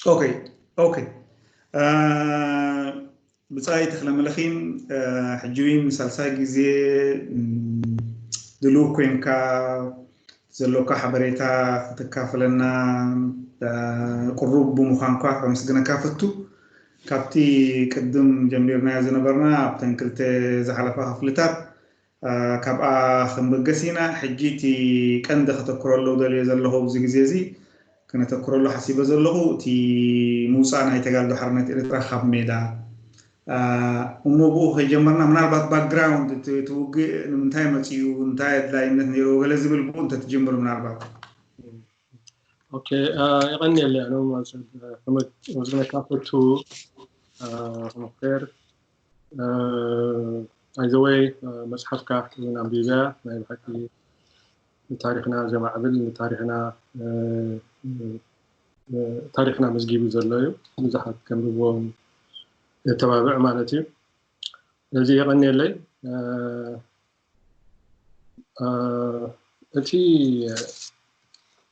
ኦኬ ኦኬ። ብጻይ ተኽለ መለኺን፣ ሕጂ እውን ንሳልሳይ ግዜ ድሉው ኮንካ ዘሎካ ሓበሬታ ክትካፈለና ቅሩብ ብምዃንኳ ከመስግነካ ፈቱ። ካብቲ ቅድም ጀሚርናዮ ዝነበርና ኣብተን ክልተ ዝሓለፋ ክፍልታት ካብኣ ክንበገስ ኢና። ሕጂ እቲ ቀንዲ ከተኩረሉ ደልዮ ዘለኹ ኣብዚ ግዜ እዚ ክነተኩረሉ ሓሲበ ዘለኹ እቲ ምውፃእ ናይ ተጋድሎ ሓርነት ኤርትራ ካብ ሜዳ እሞ ብኡ ከይጀመርና ምናልባት ባክግራውንድ እቲ ውግእ ንምንታይ መፅኡ እንታይ ኣድላይነት ነይርዎ ገለ ዝብል ብኡ እንተትጀምሩ ምናልባት። ኦኬ፣ የቐንየለይ ኣነ መዝነካ ፈቱ መክቴር። ባይ ዘ ወይ መፅሓፍካ እውን ኣንቢበያ ናይ ብሓቂ ንታሪክና ዘማዕብል ንታሪክና ታሪክና መዝጊቡ ዘሎ እዩ። ብዙሓት ከንብብዎም የተባብዕ ማለት እዩ። ስለዚ የቐንየለይ። እቲ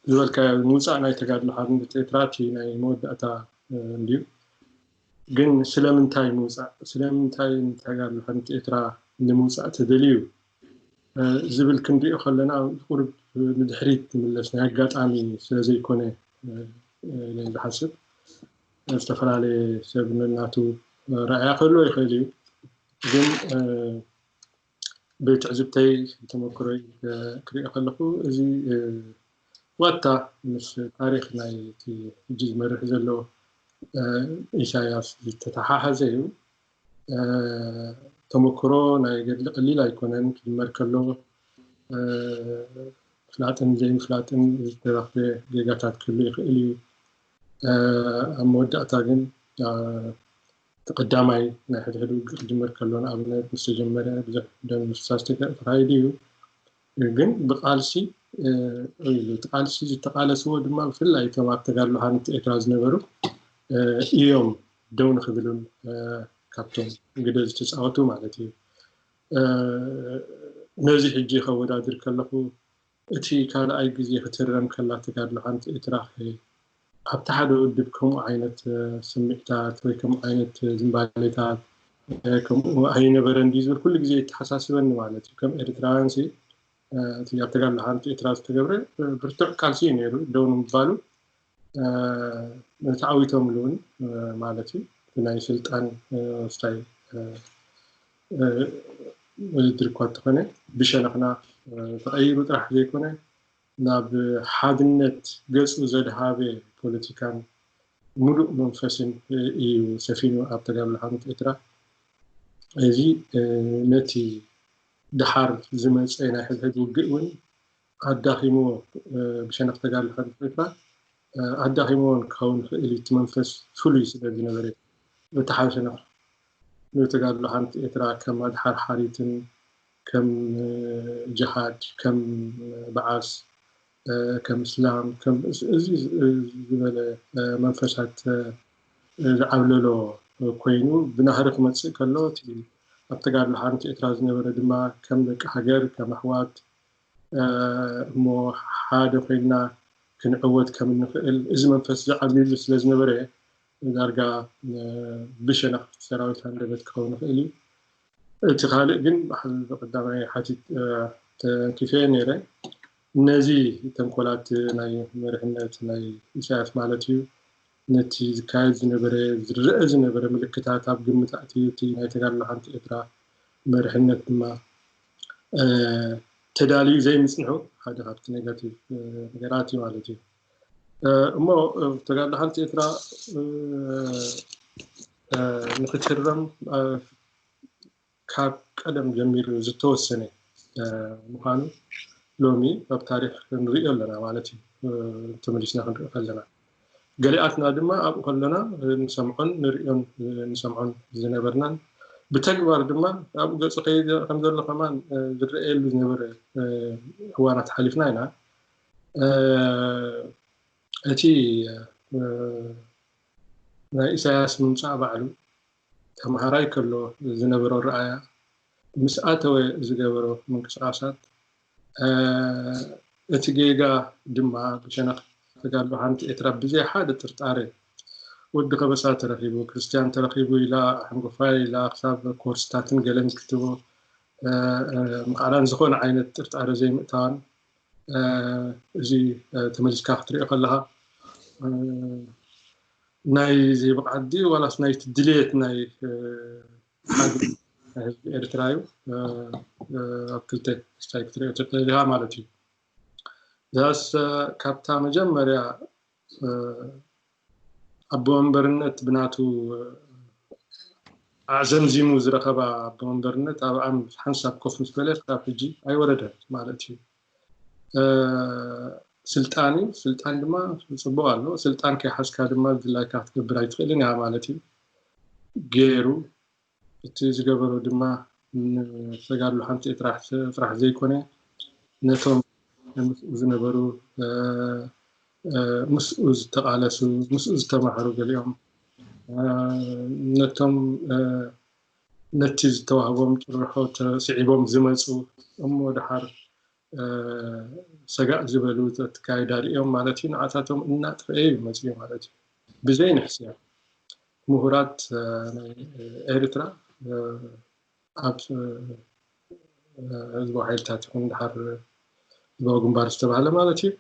ዝበልካዮ ምውፃእ ናይ ተጋድሎ ሓርነት ኤርትራ እቲ ናይ መወዳእታ እንድዩ። ግን ስለምንታይ ምውፃእ ስለምንታይ ንተጋድሎ ሓርነት ኤርትራ ንምውፃእ ተደልዩ ዝብል ክንሪኦ ከለና ቁሩብ ንድሕሪት ንምለስ ናይ ኣጋጣሚ ስለዘይኮነ ኢለ ዝሓስብ። ዝተፈላለየ ሰብ ነናቱ ረኣያ ክህልዎ ይኽእል እዩ። ግን ብትዕዝብተይ ተመክሮይ ክሪኦ ከለኹ እዚ ዋታ ምስ ታሪክ ናይ እቲ ሕጂ ዝመርሕ ዘሎ ኢሳያስ ዝተተሓሓዘ እዩ። ተመክሮ ናይ ገድሊ ቀሊል ኣይኮነን። ክጅመር ከሎ ፍላጥን ዘይምፍላጥን ዝተረኽበ ጌጋታት ክህሉ ይኽእል እዩ። ኣብ መወዳእታ ግን እቲ ቀዳማይ ናይ ሕድሕድ ውግእ ክጅመር ከሎ ንኣብነት ምስ ተጀመረ ብዙሕ ደም ምፍሳስ ተካይዱ እዩ። ግን ብቃልሲ እቲ ቃልሲ ዝተቃለስዎ ድማ ብፍላይ እቶም ኣብ ተጋድሎ ሓርነት ኤርትራ ዝነበሩ እዮም ደው ንክብሉን ካብቶም ግደ ዝተፃወቱ ማለት እዩ። ነዚ ሕጂ ከወዳድር ከለኹ እቲ ካልኣይ ግዜ ክትህረም ከላ ተጋድሎ ሓርነት ኤርትራ ኣብቲ ሓደ ውድብ ከምኡ ዓይነት ስምዒታት ወይ ከምኡ ዓይነት ዝንባሌታት ከምኡ ኣይነበረን ድዩ ዝብል ኩሉ ግዜ የተሓሳስበኒ ማለት እዩ። ከም ኤርትራውያን ሲ እቲ ኣብ ተጋድሎ ሓርነት ኤርትራ ዝተገብረ ብርቱዕ ቃልሲ እዩ ነይሩ። ደው ንምባሉ ተዓዊቶምሉ እውን ማለት እዩ። ናይ ስልጣን ስታይ ውድድር እኳ እንተኾነ ብሸነኽና ተቐይሩ ጥራሕ ዘይኮነ ናብ ሓድነት ገፁ ዘድሃበ ፖለቲካን ሙሉእ መንፈስን እዩ ሰፊኑ ኣብ ተጋድሎ ሓርነት ኤርትራ። እዚ ነቲ ደሓር ዝመፀ ናይ ሕድሕድ ውግእ እውን ኣዳኺምዎ ብሸነኽ ተጋድሎ ሓርነት ኤርትራ ኣዳኺምዎ ክኸውን ይኽእል እዩ። እቲ መንፈስ ፍሉይ ስለ ዝነበረ በቲ ሓደ ሸነኽ ንተጋድሎ ሓርነት ኤርትራ ከም ኣድሓርሓሪትን ከም ጅሃድ ከም በዓስ ከም እስላም ከም እዚ ዝበለ መንፈሳት ዝዓብለሎ ኮይኑ ብናህሪ ክመፅእ ከሎ እቲ ኣብ ተጋድሎ ሓርነት ኤርትራ ዝነበረ ድማ ከም ደቂ ሃገር ከም ኣሕዋት እሞ ሓደ ኮይንና ክንዕወት ከም እንኽእል እዚ መንፈስ ዝዓብልሉ ስለ ዝነበረ ዳርጋ ብሸነኽ ሰራዊት ሃንደበት ክኸውን ይኽእል እዩ። እቲ ካልእ ግን ብቀዳማይ ሓቲት ተንኪፈ ነይረ ነዚ ተንኮላት ናይ መሪሕነት ናይ ኢሳያስ ማለት እዩ ነቲ ዝካየድ ዝነበረ ዝረአ ዝነበረ ምልክታት ኣብ ግምት ኣእትዩ እቲ ናይ ተጋድሎ ሓርነት ኤርትራ መሪሕነት ድማ ተዳልዩ ዘይምፅንሑ ሓደ ካብቲ ኔጋቲቭ ነገራት እዩ ማለት እዩ። እሞ ተጋድሎ ሓርነት ኤርትራ ንክትህረም ካብ ቀደም ጀሚሩ ዝተወሰነ ምዃኑ ሎሚ ኣብ ታሪክ ንሪኦ ኣለና ማለት እዩ። ተመሊስና ክንሪኦ ከለና ገሊኣትና ድማ ኣብኡ ከለና ንሰምዖን ንሪኦን ንሰምዖን ዝነበርናን ብተግባር ድማ ኣብኡ ገፁ ከይደ ከም ዘሎ ከማን ዝረኣየሉ ዝነበረ እዋናት ሓሊፍና ኢና። እቲ ናይ ኢሳያስ ምምፃእ ባዕሉ ተምሃራይ ከሎ ዝነበሮ ረኣያ ምስ ኣተወ ዝገበሮ ምንቅስቃሳት እቲ ጌጋ ድማ ብሸነኽ ተጋድሎ ሓርነት ኤርትራ ብዘይ ሓደ ጥርጣረ ወዲ ከበሳ ተረኺቡ፣ ክርስትያን ተረኺቡ ኢላ፣ ሕንጎፋይ ኢላ፣ ክሳብ ኮርስታትን ገለን ክትቦ ምቃላን ዝኾነ ዓይነት ጥርጣረ ዘይምእታዋን፣ እዚ ተመሊስካ ክትሪኦ ከለኻ፣ ናይ ዘይብቕዓት ድዩ ዋላስ ናይቲ ድልየት ናይ ሓደ ህዝቢ ኤርትራ እዩ? ኣብ ክልተ ስታይ ክትሪኦ ትኽእል ኢኻ ማለት እዩ። ዛስ ካብታ መጀመርያ ኣቦ ወንበርነት ብናቱ ኣዕዘምዚሙ ዝረኸባ ኣቦ ወንበርነት ኣብኣ ሓንሳብ ኮፍ ምስ በለ ካብ ሕጂ ኣይወረደን ማለት እዩ። ስልጣን እዩ። ስልጣን ድማ ጽቡቕ ኣሎ። ስልጣን ከይሓዝካ ድማ ዝድላይካ ክትገብር ኣይትኽእልን ኢኻ ማለት እዩ። ገይሩ እቲ ዝገበሮ ድማ ንተጋድሎ ሓንቲ ጥራሕ ጥራሕ ዘይኮነ ነቶም ምስኡ ዝነበሩ ምስኡ ዝተቓለሱ ምስኡ ዝተማሃሩ ገሊኦም ነቶም ነቲ ዝተዋህቦም ጭርሖ ስዒቦም ዝመፁ እሞ ድሓር ሰጋእ ዝበሉ ዘተካይዳ ሪኦም ማለት እዩ። ንዓታቶም እናጥፈኤ እዩ መፅኡ ማለት እዩ። ብዘይ ንሕስያ ምሁራት ናይ ኤርትራ ኣብ ህዝባዊ ሓይልታት ይኹን ድሓር ህዝባዊ ግንባር ዝተባህለ ማለት እዩ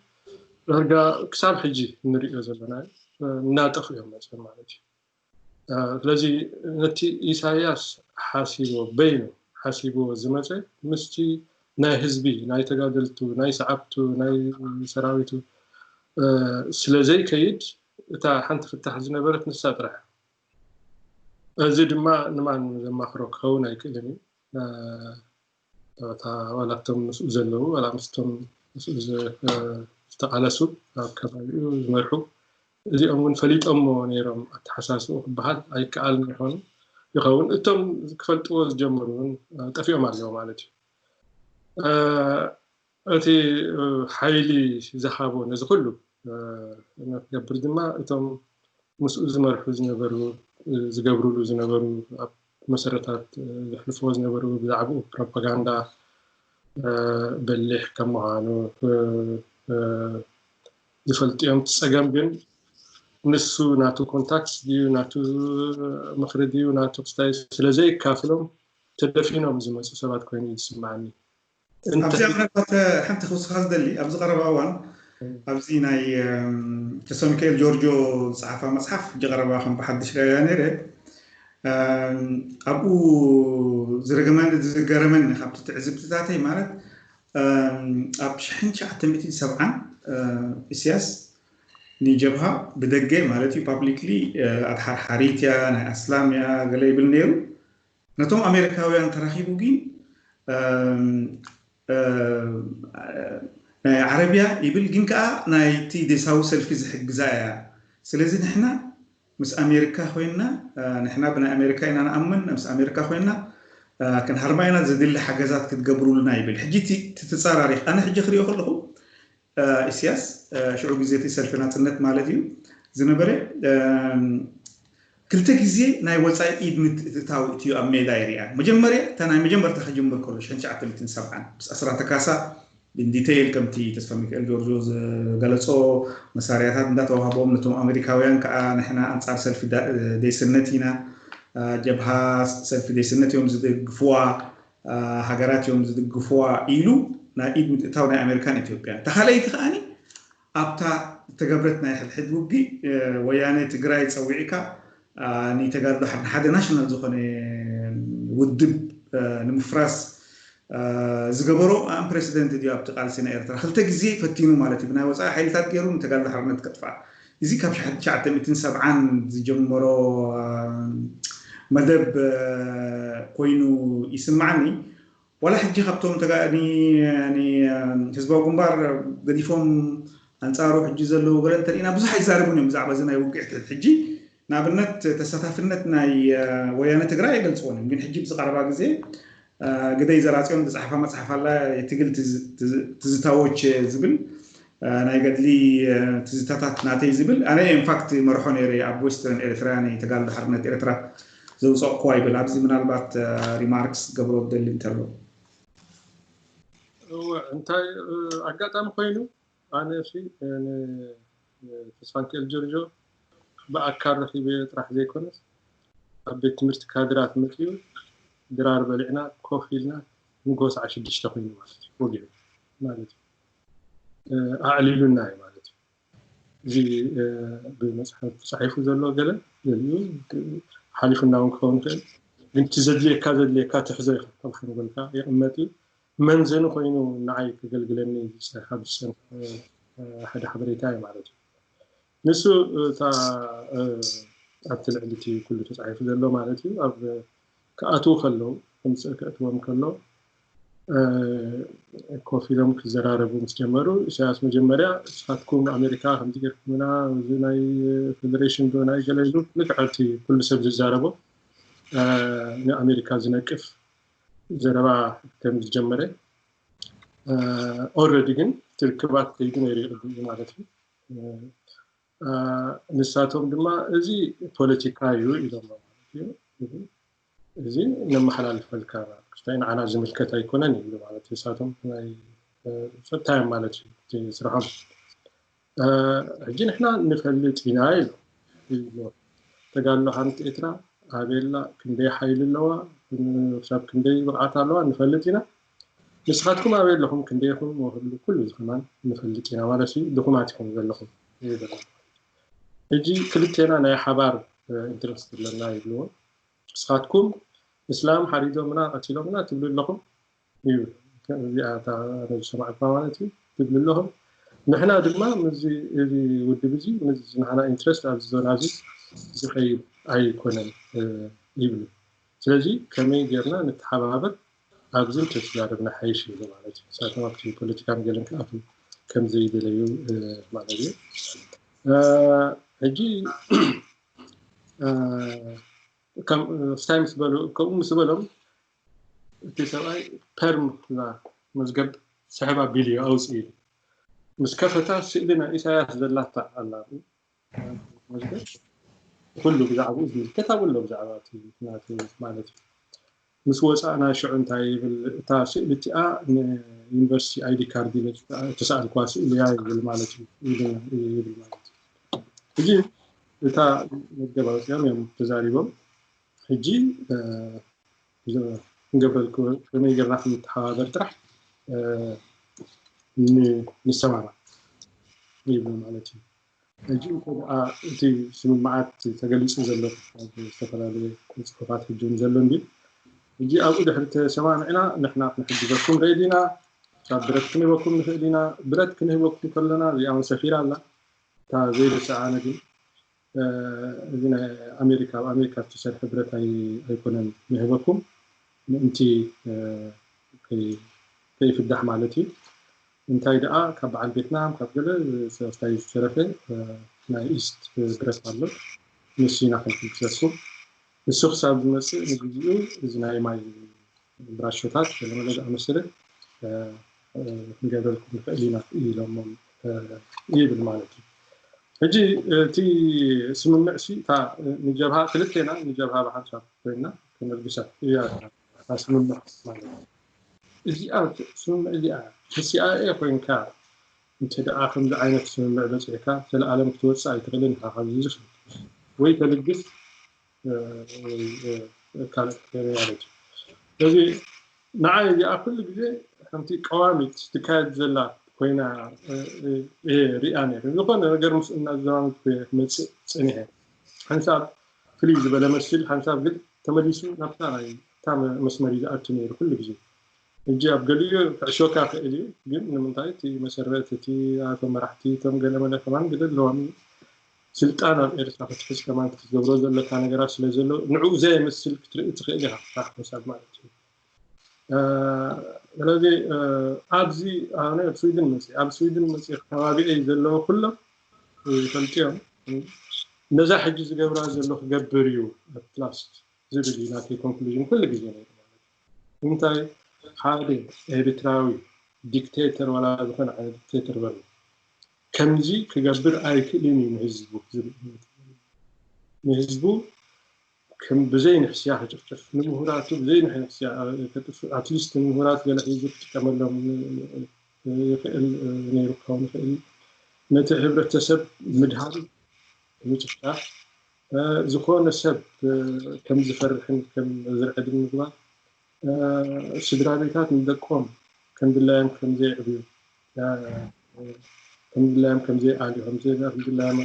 ዳርጋ ክሳብ ሕጂ እንሪኦ ዘለና እናጠፉ እዮም መፅኦም ማለት እዩ። ስለዚ ነቲ ኢሳያስ ሓሲቦ በይኑ ሓሲቦ ዝመፀ ምስቲ ናይ ህዝቢ ናይ ተጋደልቱ ናይ ሰዓብቱ ናይ ሰራዊቱ ስለዘይከይድ እታ ሓንቲ ፍታሕ ዝነበረት ንሳ ጥራሕ። እዚ ድማ ንማን ዘማኽሮ ክኸውን ኣይክእልን እዩ። ዋላ እቶም ምስኡ ዘለዉ ዋላ ምስቶም ምስኡ ዝተቃለሱ ኣብ ከባቢኡ ዝመርሑ እዚኦም እውን ፈሊጦሞ ነይሮም ኣተሓሳስቡ ክበሃል ኣይከኣልን ይኾኑ ይኸውን። እቶም ክፈልጥዎ ዝጀመሩ እውን ጠፊኦም ኣለዉ ማለት እዩ። እቲ ሓይሊ ዝሃቦ ነዚ ኩሉ ንክገብር ድማ እቶም ምስኡ ዝመርሑ ዝነበሩ ዝገብሩሉ ዝነበሩ ኣብ መሰረታት ዘሕልፍዎ ዝነበሩ ብዛዕባኡ ፕሮፓጋንዳ በሊሕ ከም ምዃኑ ዝፈልጡ እዮም። እቲ ፀገም ግን ንሱ ናቱ ኮንታክት ድዩ ናቱ ምኽሪ ድዩ ናቱ ክስታይ ስለዘይካፍሎም ተደፊኖም ዝመፁ ሰባት ኮይኑ እዩ ዝስማዓኒ። ኣብዚኣ ምናልባት ሓንቲ ክውስኻ ዝደሊ ኣብዚ ቀረባ እዋን ኣብዚ ናይ ተስፋ ሚካኤል ጆርጆ ዝፀሓፋ መፅሓፍ ሕጂ ቀረባ ከም ብሓድሽ ሪኣያ ነይረ። ኣብኡ ዝረገመኒ ዝገረመኒ ካብቲ ትዕዝብትታተይ ማለት ኣብ ሽሕን ትሽዓተ ሚእትን ሰብዓን ኢሳያስ ንጀብሃ ብደገ ማለት እዩ ፓብሊክሊ ኣድሓርሓሪት እያ ናይ ኣስላም እያ ገለ ይብል ነይሩ። ነቶም ኣሜሪካውያን ተራኺቡ ግን ናይ ዓረብያ ይብል ግን ከዓ ናይቲ ዴሳዊ ሰልፊ ዝሕግዛ እያ። ስለዚ ንሕና ምስ ኣሜሪካ ኮይና ንሕና ብናይ ኣሜሪካ ኢና ንኣምን ምስ ኣሜሪካ ኮይና ክንሃርማ ኢና ዘድሊ ሓገዛት ክትገብሩልና ይብል። ሕጂ እቲ ተፃራሪ ኣነ ሕጂ ክሪኦ ከለኹ ኢሳያስ ሽዑ ግዜ እቲ ሰልፊ ናፅነት ማለት እዩ ዝነበረ ክልተ ግዜ ናይ ወፃኢ ኢድ ምትእትታው እትዩ ኣብ ሜዳ ይሪኣ። መጀመርያ እታ ናይ መጀመርታ ክጅምር ከሎ ሽሕን ትሽዓተ ሚእትን ሰብዓን ምስ ኣስራተ ካሳ ብዲቴይል ከምቲ ተስፋ ሚካኤል ጆርጆ ዝገለፆ መሳርያታት እንዳተዋህቦም ነቶም ኣሜሪካውያን ከዓ ንሕና ኣንፃር ሰልፊ ዴስነት ኢና ጀብሃ ሰልፊ ዴስነት እዮም ዝድግፍዋ ሃገራት እዮም ዝድግፍዋ ኢሉ ናይ ኢድ ምትእታው ናይ ኣሜሪካን ኢትዮጵያን። ተኻለይቲ ከዓኒ ኣብታ ዝተገብረት ናይ ሕድሕድ ውግእ ወያነ ትግራይ ፀዊዕካ ንተጋድሎ ሓደ ናሽናል ዝኾነ ውድብ ንምፍራስ ዝገበሮ ኣምፕሬሲደንት ድዩ ኣብቲ ቃልሲ ናይ ኤርትራ ክልተ ግዜ ፈቲኑ ማለት እዩ ብናይ ወፃኢ ሓይልታት ገይሩ ንተጋድሎ ሓርነት ከጥፋእ እዚ ካብ ትሽዓተ ሚእትን ሰብዓን ዝጀመሮ መደብ ኮይኑ ይስማዓኒ። ዋላ ሕጂ ካብቶም ተጋእኒ ህዝባዊ ግንባር ገዲፎም ኣንፃሩ ሕጂ ዘለዉ ገለ እንተሪኢና ብዙሕ ኣይዛረቡን እዮም ብዛዕባ እዚ ናይ ውግዕ ሕጂ ንኣብነት ተሳታፍነት ናይ ወያነ ትግራይ ኣይገልፅዎን እዮም ግን ሕጂ ብዝቀረባ ግዜ ግደይ ዘራፅዮን ዝፀሓፋ መፅሓፍ ኣላ የትግል ትዝታዎች ዝብል ናይ ገድሊ ትዝታታት ናተይ ዝብል ኣነ ኢንፋክት መርሖ ነይረ ኣብ ዌስተርን ኤርትራ ናይ ተጋድሎ ሓርነት ኤርትራ ዘውፀቕኩዋ ይብል ኣብዚ ምናልባት ሪማርክስ ገብሮ ደሊ እንተሎ እንታይ ኣጋጣሚ ኮይኑ ኣነ ተስፋንክኤል ጆርጆ ብኣካል ረኺበ ጥራሕ ዘይኮነስ ኣብ ቤት ትምህርቲ ካድራት መፅኡ ድራር በሊዕና ኮፍ ኢልና ንጎ ሰዓት ሽዱሽተ ኮይኑ ማለት እዩ ወጊዑ ማለት እዩ ኣዕሊሉና እዩ ማለት እዩ። እዚ ብመፅሓፍ ተፃሒፉ ዘሎ ገለ ገሊኡ ሓሊፉና እውን ክኸውን ይኽእል። ግን እቲ ዘድልየካ ዘድልየካ ትሕዞ ኢኻ ካብ ሓንጎልካ ይቕመጥ እዩ። መንዘኒ ኮይኑ ንዓይ ክገልግለኒ ዝፀሓ ዝፀንሐ ሓደ ሓበሬታ እዩ ማለት እዩ። ንሱ እታ ኣብቲ ልዕሊ እቲ ኩሉ ተፃሒፉ ዘሎ ማለት እዩ ኣብ ክኣትዉ ከለዉ ክምፅእ ክእትዎም ከሎ ኮፍ ኢሎም ክዘራረቡ ምስ ጀመሩ ኢሳያስ መጀመርያ ንስኻትኩም ኣሜሪካ ከምዚ ጌርኩምና እዚ ናይ ፌደሬሽን ዶ ናይ ገለ ኢሉ ልክዕ እቲ ኩሉ ሰብ ዝዛረቦ ንኣሜሪካ ዝነቅፍ ዘረባ ከም ዝጀመረ already ግን እቲ ርክባት ከይዱ ነይሩ ይቕድም ማለት እዩ። ንሳቶም ድማ እዚ ፖለቲካ እዩ ኢሎም ማለት እዩ። እዚ ነመሓላልፈልካ ክስታይ ንዓና ዝምልከት ኣይኮነን ይብሉ ማለት እዩ። ንሳቶም ናይ ጸጥታ እዮም ማለት እዩ እቲ ስርሖም። ሕጂ ንሕና ንፈልጥ ኢና ኢሉ ተጋሎ ሓንቲ ኤርትራ ኣበየላ ክንደይ ሓይሊ ኣለዋ ክሳብ ክንደይ ብቕዓት ኣለዋ ንፈልጥ ኢና። ንስኻትኩም ኣበይ ኣለኹም ክንደይ ኢኹም ወክሉ ኩሉ እዚ ከማን ንፈልጥ ኢና ማለት እዩ። ድኹማት ኢኹም ዘለኹም ይብል። ሕጂ ክልቴና ናይ ሓባር ኢንትረስት ኣለና ይብልዎ። ንስኻትኩም እስላም ሓሪዶምና ቀቲሎምና ትብሉ ኣለኹም ይብል። እዚኣ እታ ኣነ ዝሰማዕኩዋ ማለት እዩ ትብሉ ኣለኹም። ንሕና ድማ ምስዚ እዚ ውድብ እዚ ምስዚ ንዓና ኢንትረስት ኣብዚ ዞና እዚ ዝኸይድ ኣይኮነን ይብሉ። ስለዚ ከመይ ጌርና ንተሓባበር ኣብዚ እንተተዛረብና ሓይሽ ይብሉ ማለት እዩ። ንሳቶም ኣብቲ ፖለቲካን ገለን ክኣትዉ ከም ዘይደለዩ ማለት እዩ። ሕጂ ፍታይ ምስ በሉ ከምኡ ምስ በሎም እቲ ሰብኣይ ፐርም እዛ መዝገብ ስሕብ ኣቢሉ እዩ ኣውፅኡ ኢሉ ምስ ከፈታ ስእሊ ናይ ኢሳያስ ዘላታ ኣላ መዝገብ ኩሉ ብዛዕባኡ ዝምልከት ኣብኡ ኣሎ ብዛዕባ እቲ ናቱ ማለት እዩ። ምስ ወፃእና ሽዑ እንታይ ይብል እታ ስእሊ እቲኣ ንዩኒቨርሲቲ ኣይዲ ካርድ ኢለ ተሰኣልኳ ስእሊ እያ ይብል ማለት እዩ ይብል ማለት እዩ። ሕጂ እታ መዝገብ ኣውፂኦም እዮም ተዛሪቦም። ሕጂ ክንገብረልኩ ከመይ ጌርና ክንተሓባበር ጥራሕ ንሰማማዕ ይብሉ ማለት እዩ። ሕጂ እንተ ደኣ እቲ ስምምዓት ተገሊጹ ዘሎ ኣብ ዝተፈላለየ ጽሑፋት ሕጂ እውን ዘሎ እንድዩ። ሕጂ ኣብኡ ድሕሪ ተሰማሚዕና ንሕና ክንሕግዘኩም ንኽእል ኢና፣ ካብ ብረት ክንህበኩም ንኽእል ኢና። ብረት ክንህበኩም ከለና እዚኣ እውን ሰፊራ ኣላ። እታ ዘይርስዓነ ግን እዚ ናይ ኣሜሪካ ኣብ ኣሜሪካ ዝተሰርሐ ብረት ኣይኮነን ንህበኩም ምእንቲ ከይፍዳሕ ማለት እዩ። እንታይ ደኣ ካብ በዓል ቬትናም ካብ ገለ ሰለስታይ ዝተረፈ ናይ ኢስት ብረት ኣሎ። ንሱ ኢና ክንሕግዘኩም። ንሱ ክሳብ ዝመፅእ ንግዚኡ እዚ ናይ ማይ ብራሾታት ገለመለ ዝኣመሰለ ክንገብረልኩም ንኽእል ኢና ኢሎሞም ይብል ማለት እዩ። ሕጂ እቲ ስምምዕ ሲ እታ ንጀብሃ ክልቴና ንጀብሃ ብሓንሳብ ኮይና ክነልግሳ እያ ስምምዕ ማለት እዩ። እዚኣ ስምምዕ እዚኣ ሲኣይኤ ኮይንካ እንተ ደኣ ከምዚ ዓይነት ስምምዕ በፂሕካ ዘለኣለም ክትወፅእ ኣይትኽእልን ኢኻ ካብዚ ዝኽእል ወይ ተልግስ ካልእ ማለት እዩ። ስለዚ ንዓይ እዚኣ ኩሉ ግዜ ከምቲ ቀዋሚት ትካየድ ዘላ ኮይና እየ ሪኣ ነይሩ። ዝኾነ ነገር ምስ እናዘማምት ክመፅእ ፀኒሐ ሓንሳብ ፍልይ ዝበለ መስል ሓንሳብ ግን ተመሊሱ ናብታ ናይ እታ መስመር እዩ ዝኣቱ ነይሩ ኩሉ ግዜ። ሕጂ ኣብ ገሊኡ ክዕሾካ ክእል እዩ፣ ግን ንምንታይ እቲ መሰረት እቲ ኣቶም መራሕቲ እቶም ገለመለ ከማን ግደ ኣለዎም እዩ። ስልጣን ኣብ ኤርትራ ክትሕዝ ከማን ክትገብሮ ዘለካ ነገራት ስለ ዘሎ ንዕኡ ዘየመስል ክትርኢ ትኽእል ኢኻ ሓሳብ ማለት እዩ። ስለዚ ኣብዚ ኣነ ኣብ ስዊድን መፅእ ኣብ ስዊድን መፅእ ከባቢኤ ዘለዉ ኩሎም ይፈልጥዮም ነዛ ሕጂ ዝገብራ ዘሎ ክገብር እዩ ኣትላስት ዝብል እዩ ናተይ ኮንክሉዥን ኩሉ ግዜ ነይሩ ማለት እዩ። እንታይ ሓደ ኤርትራዊ ዲክቴተር ዋላ ዝኾነ ዓይነት ዲክቴተር በሉ ከምዚ ክገብር ኣይክእልን እዩ ንህዝቡ ዝብል ንህዝቡ ከም ብዘይ ንሕስያ ክጭፍጭፍ ንምሁራቱ ብዘይ ንሕስያ ኣትሊስት ንምሁራት ገለ ሒዙ ክጥቀመሎም ይኽእል ነይሩ ክኸውን ይኽእል ነቲ ሕብረተሰብ ምድሃብ ምጭፍጫፍ፣ ዝኾነ ሰብ ከም ዝፈርሕን ከም ዝርዕድን ምግባር፣ ስድራ ቤታት ንደቆም ከም ድላዮም ከም ዘይዕብዩ፣ ከም ድላዮም ከም ዘይኣልዩ፣ ከም ድላዮም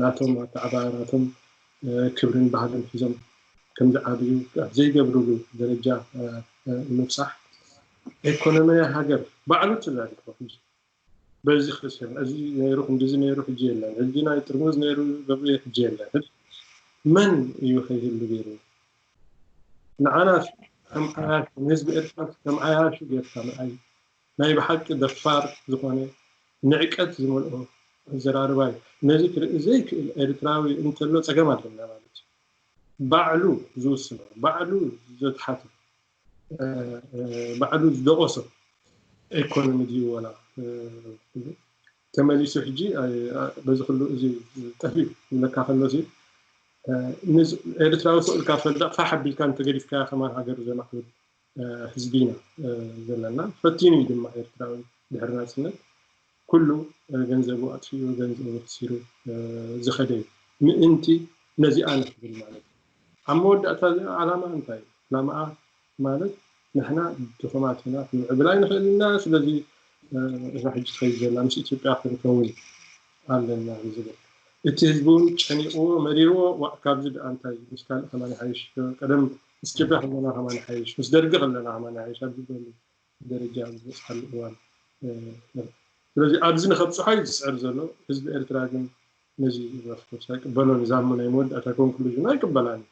ናቶም ኣተዓባብያ፣ ናቶም ክብርን ባህልን ሒዞም ከም ዝዓብዩ ኣብ ዘይገብርሉ ደረጃ ምብፃሕ፣ ኢኮኖሚያ ሃገር ባዕሉ ተዛሪቡ ሕጂ በዚ ክስር እዚ ነይሩ ክንዲዚ ነይሩ ሕጂ የለን። ሕጂ ናይ ጥርሙዝ ነይሩ ገብርኤ ሕጂ የለን። መን እዩ ከይህሉ ገይሩ? ንዓና ከም ዓያሹ፣ ንህዝቢ ኤርትራ ከም ዓያሹ ጌርካ ምርኣይ ናይ ብሓቂ ደፋር ዝኾነ ንዕቀት ዝመልኦ ኣዘራርባ እዩ። ነዚ ክርኢ ዘይክእል ኤርትራዊ እንተሎ ጸገም ኣለና ማለት እዩ። ባዕሉ ዝውስኖ፣ ባዕሉ ዘትሓቶ፣ ባዕሉ ዝደቆሶ ኢኮኖሚ ድዩ ወላ ተመሊሱ ሕጂ በዚ ኩሉ እዚ ጠፊኡ ይብለካ ከሎ ሲ ኤርትራዊ ስቕ ኢልካ ፈዳ ፋሕ ኣቢልካ እንተገዲፍካያ ከማን ሃገር ዘማዕብል ህዝቢ ኢና ዘለና። ፈቲኑ እዩ ድማ ኤርትራዊ ድሕሪ ናጽነት ኩሉ ገንዘቡ ኣጥፊኡ ገንዘቡ ኣኽሲሩ ዝኸደ እዩ። ምእንቲ ነዚኣ ንክብል ማለት እዩ። ኣብ መወዳእታ እዚኣ ዓላማ እንታይ እዩ? ዕላማኣ ማለት ንሕና ድኹማት ኢና፣ ክንምዕብል ኣይንኽእል ኢና። ስለዚ እዛ ሕጂ ትኸይድ ዘላ ምስ ኢትዮጵያ ክንከውን ኣለና ዝብል እቲ ህዝቢ እውን ጨኒቕዎ መሪርዎ ዋእ ካብዚ ደኣ እንታይ ምስ ካልእ ከማን ይሓይሽ፣ ቀደም ምስ ኢትዮጵያ ከለና ከማን ይሓይሽ፣ ምስ ደርጊ ከለና ከማን ይሓይሽ ኣብ ዝበሉ ደረጃ ዝበፅሓሉ እዋን ነይሩ። ስለዚ ኣብዚ ንኸብፅሖ እዩ ዝፅዕር ዘሎ። ህዝቢ ኤርትራ ግን ነዚ ኦፍኮርስ ኣይቅበሎን። እዛ እሞ ናይ መወዳእታ ኮንክሉዥን ኣይቅበላን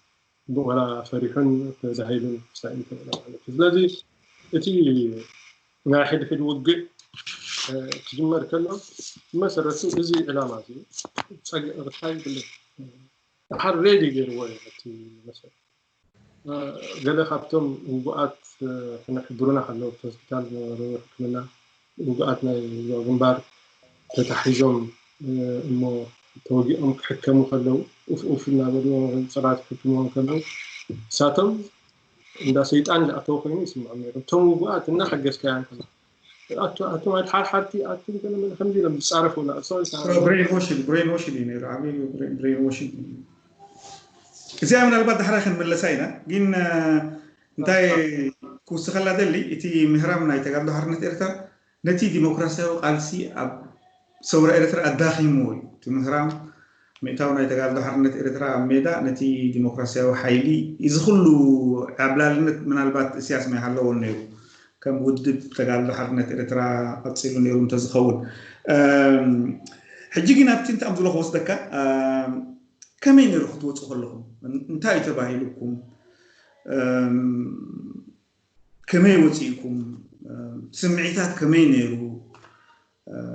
እዩ። ዋላ ፈሪሑን ተዛሂሉን ክሳይ እንተበለ ማለት እዩ። ስለዚ እቲ ናይ ሕድሕድ ውግእ ክጅመር ከሎ ብመሰረቱ እዚ ዕላማ እዚ ፀግዕርታ ይብልን ድሓር ሬዲ ገይርዎ እዩ እቲ መሰረት። ገለ ካብቶም ውጉኣት ክሕብሩና ከለዉ ኣብቲ ሆስፒታል ዝነበሩ ሕክምና ውጉኣት ናይ ህዝባዊ ግንባር ተታሒዞም እሞ ተወጊኦም ክሕከሙ ከለዉ ኡፍ ኡፍ እናበሉ ፅራት ክሕክምዎም ከለዉ እሳቶም እንዳ ሰይጣን ዝኣተው ኮይኑ ይስምዖም ነይሩ። እቶም ውጉኣት እናሓገዝካዮም ከለዉ ኣቱ ኣቱም ኣድሓርሓርቲ ኣቱም ገለ መለ ከምዚ ኢሎም ዝፃረፉ ላ እሶ ብሬን ዎሽንግ ብሬን ዎሽንግ እዩ ነይሩ። ዓብዪ ብሬን ዎሽንግ እዩ። እዚኣ ምናልባት ዳሕራይ ክንምለሳ ኢና። ግን እንታይ ክውስኸላ ደሊ እቲ ምህራም ናይ ተጋድሎ ሓርነት ኤርትራ ነቲ ዲሞክራሲያዊ ቃልሲ ኣብ ሰውራ ኤርትራ ኣዳኺምዎ እዩ። እቲ ምህራም ምእታው ናይ ተጋድሎ ሓርነት ኤርትራ ኣብ ሜዳ ነቲ ዲሞክራሲያዊ ሓይሊ እዚ ኩሉ ዓብላልነት ምናልባት እስያስ ማይሃለዎ ነይሩ ከም ውድብ ተጋድሎ ሓርነት ኤርትራ ቀፂሉ ነይሩ እንተዝኸውን። ሕጂ ግን ኣብቲ ንትኣምዝሎ ክወስደካ ከመይ ነይሩ ክትወፁ ከለኹም እንታይ እዩ ተባሂሉኩም? ከመይ ወፂእኩም? ስምዒታት ከመይ ነይሩ?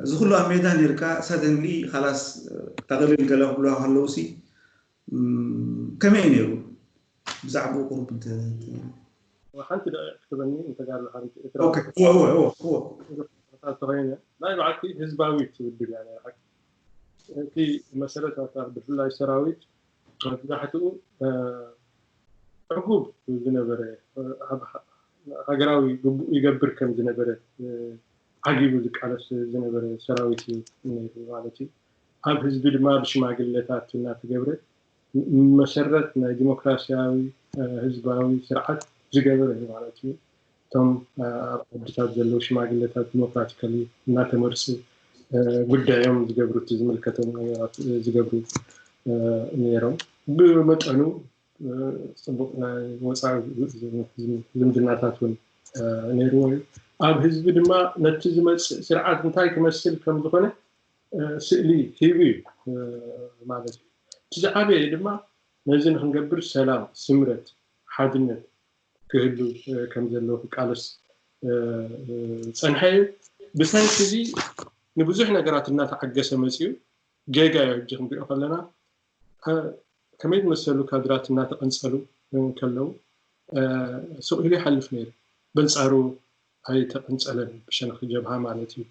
እዚ ኩሉ ኣብ ሜዳ ነርካ ሳደንሊ ካላስ ጠቕልል ገለ ክብሉ ከለውሲ ከመይ ነይሩ? ብዛዕባኡ ቁሩብ እንተ ሓንቲ ደቂቕ ክትበኒ እንተጋር ሓንቲ እወ እወ እወ ተኸይነ ናይ ባዕልቲ ህዝባዊት ውድብ እያ ነራ። እቲ መሰረት ናታ ብፍላይ ሰራዊት መብዛሕትኡ ዕጉብ ዝነበረ ሃገራዊ ግቡእ ይገብር ከም ዝነበረ ዓጊቡ ዝቃለስ ዝነበረ ሰራዊት እዩ ነይሩ ማለት እዩ። ኣብ ህዝቢ ድማ ብሽማግለታት እናተገብረ መሰረት ናይ ዲሞክራሲያዊ ህዝባዊ ስርዓት ዝገበረ እዩ ማለት እዩ። እቶም ኣብ ዓድታት ዘለዉ ሽማግለታት ዲሞክራቲካሊ እናተመርፁ ጉዳዮም ዝገብሩ እቲ ዝምልከቶም ነገራት ዝገብሩ ነይሮም። ብመጠኑ ፅቡቅ ናይ ወፃኢ ዝምድናታት እውን ነይርዎ እዩ። ኣብ ህዝቢ ድማ ነቲ ዝመፅእ ስርዓት እንታይ ክመስል ከም ዝኾነ ስእሊ ሂቡ እዩ ማለት እዩ። እቲ ዝዓበየ ድማ ነዚ ንክንገብር ሰላም፣ ስምረት፣ ሓድነት ክህሉ ከም ዘለዎ ክቃለስ ዝፀንሐ እዩ። ብሰንኪ እዚ ንብዙሕ ነገራት እናተዓገሰ መፅኡ። ጌጋ እዩ ሕጂ ክንሪኦ ከለና ከመይ ዝመሰሉ ካድራት እናተቐንፀሉ ከለዉ ስቕ ኢሉ ይሓልፍ ነይሩ። በንፃሩ ኣይተቐንፀለን ብሸነኽ ጀብሃ ማለት እዩ።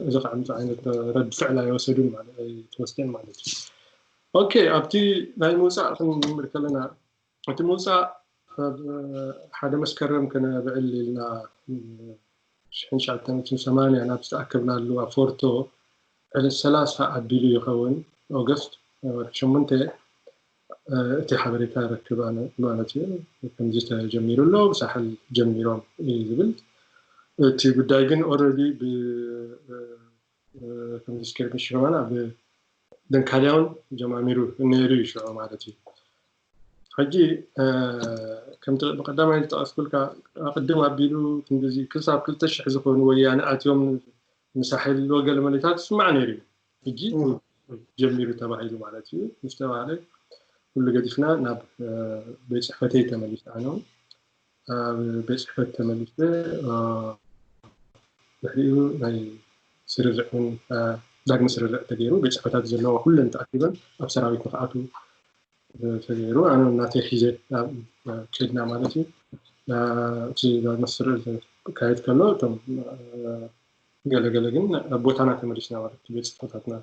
እዚ ከዓ ምዚ ዓይነት ረድ ፍዕል ኣይወሰዱን ኣይተወስደን ማለት እዩ። ኦኬ ኣብቲ ናይ ምውፃእ ክንምር ከለና እቲ ምውፃእ ኣብ ሓደ መስከረም ከነብዕል ኢልና ሽሕን ትሽዓተ ሚእትን ሰማንያን ኣብ ዝተኣከብናሉ ኣብ ፎርቶ ዕለት ሰላሳ ኣቢሉ ይኸውን ኦገስት ወርሒ ሸሞንተ እቲ ሓበሬታ ረክብ ኣነ ማለት እዩ። ከምዚ ተጀሚሩ ኣሎ፣ ብሳሕል ጀሚሮም እዩ ዝብል። እቲ ጉዳይ ግን ኦረዲ ከምዚ ስኬርሚሽ ከማን ኣብ ደንካልያውን ጀማሚሩ ነይሩ እዩ ሽዑ ማለት እዩ። ሕጂ ከምቲ ብቀዳማይ ዝጠቐስኩልካ ኣቅድም ኣቢሉ ክንድዚ ክሳብ ክልተ ሽሕ ዝኾኑ ወያነ ኣትዮም ንሳሕል ወገለ መሌታት ዝስማዕ ነይሩ እዩ። ሕጂ ጀሚሩ ተባሂሉ ማለት እዩ። ምስ ተባሃለ ኩሉ ገዲፍና ናብ ቤት ፅሕፈተይ ተመሊሱ ኣነ ኣብ ቤት ፅሕፈት ተመሊሱ ድሕሪኡ ናይ ስርርዕ እውን ዳግመ ስርርዕ ተገይሩ ቤት ፅሕፈታት ዘለዋ ኩለን ተኣኪበን ኣብ ሰራዊት ንክኣቱ ተገይሩ ኣነ እናተይ ሒዘ ከድና ማለት እዩ። እቲ ዳግመ ስርርዕ ካየድ ከሎ እቶም ገለገለ ግን ኣብ ቦታና ተመሊስና ማለት ቤት ፅሕፈታትና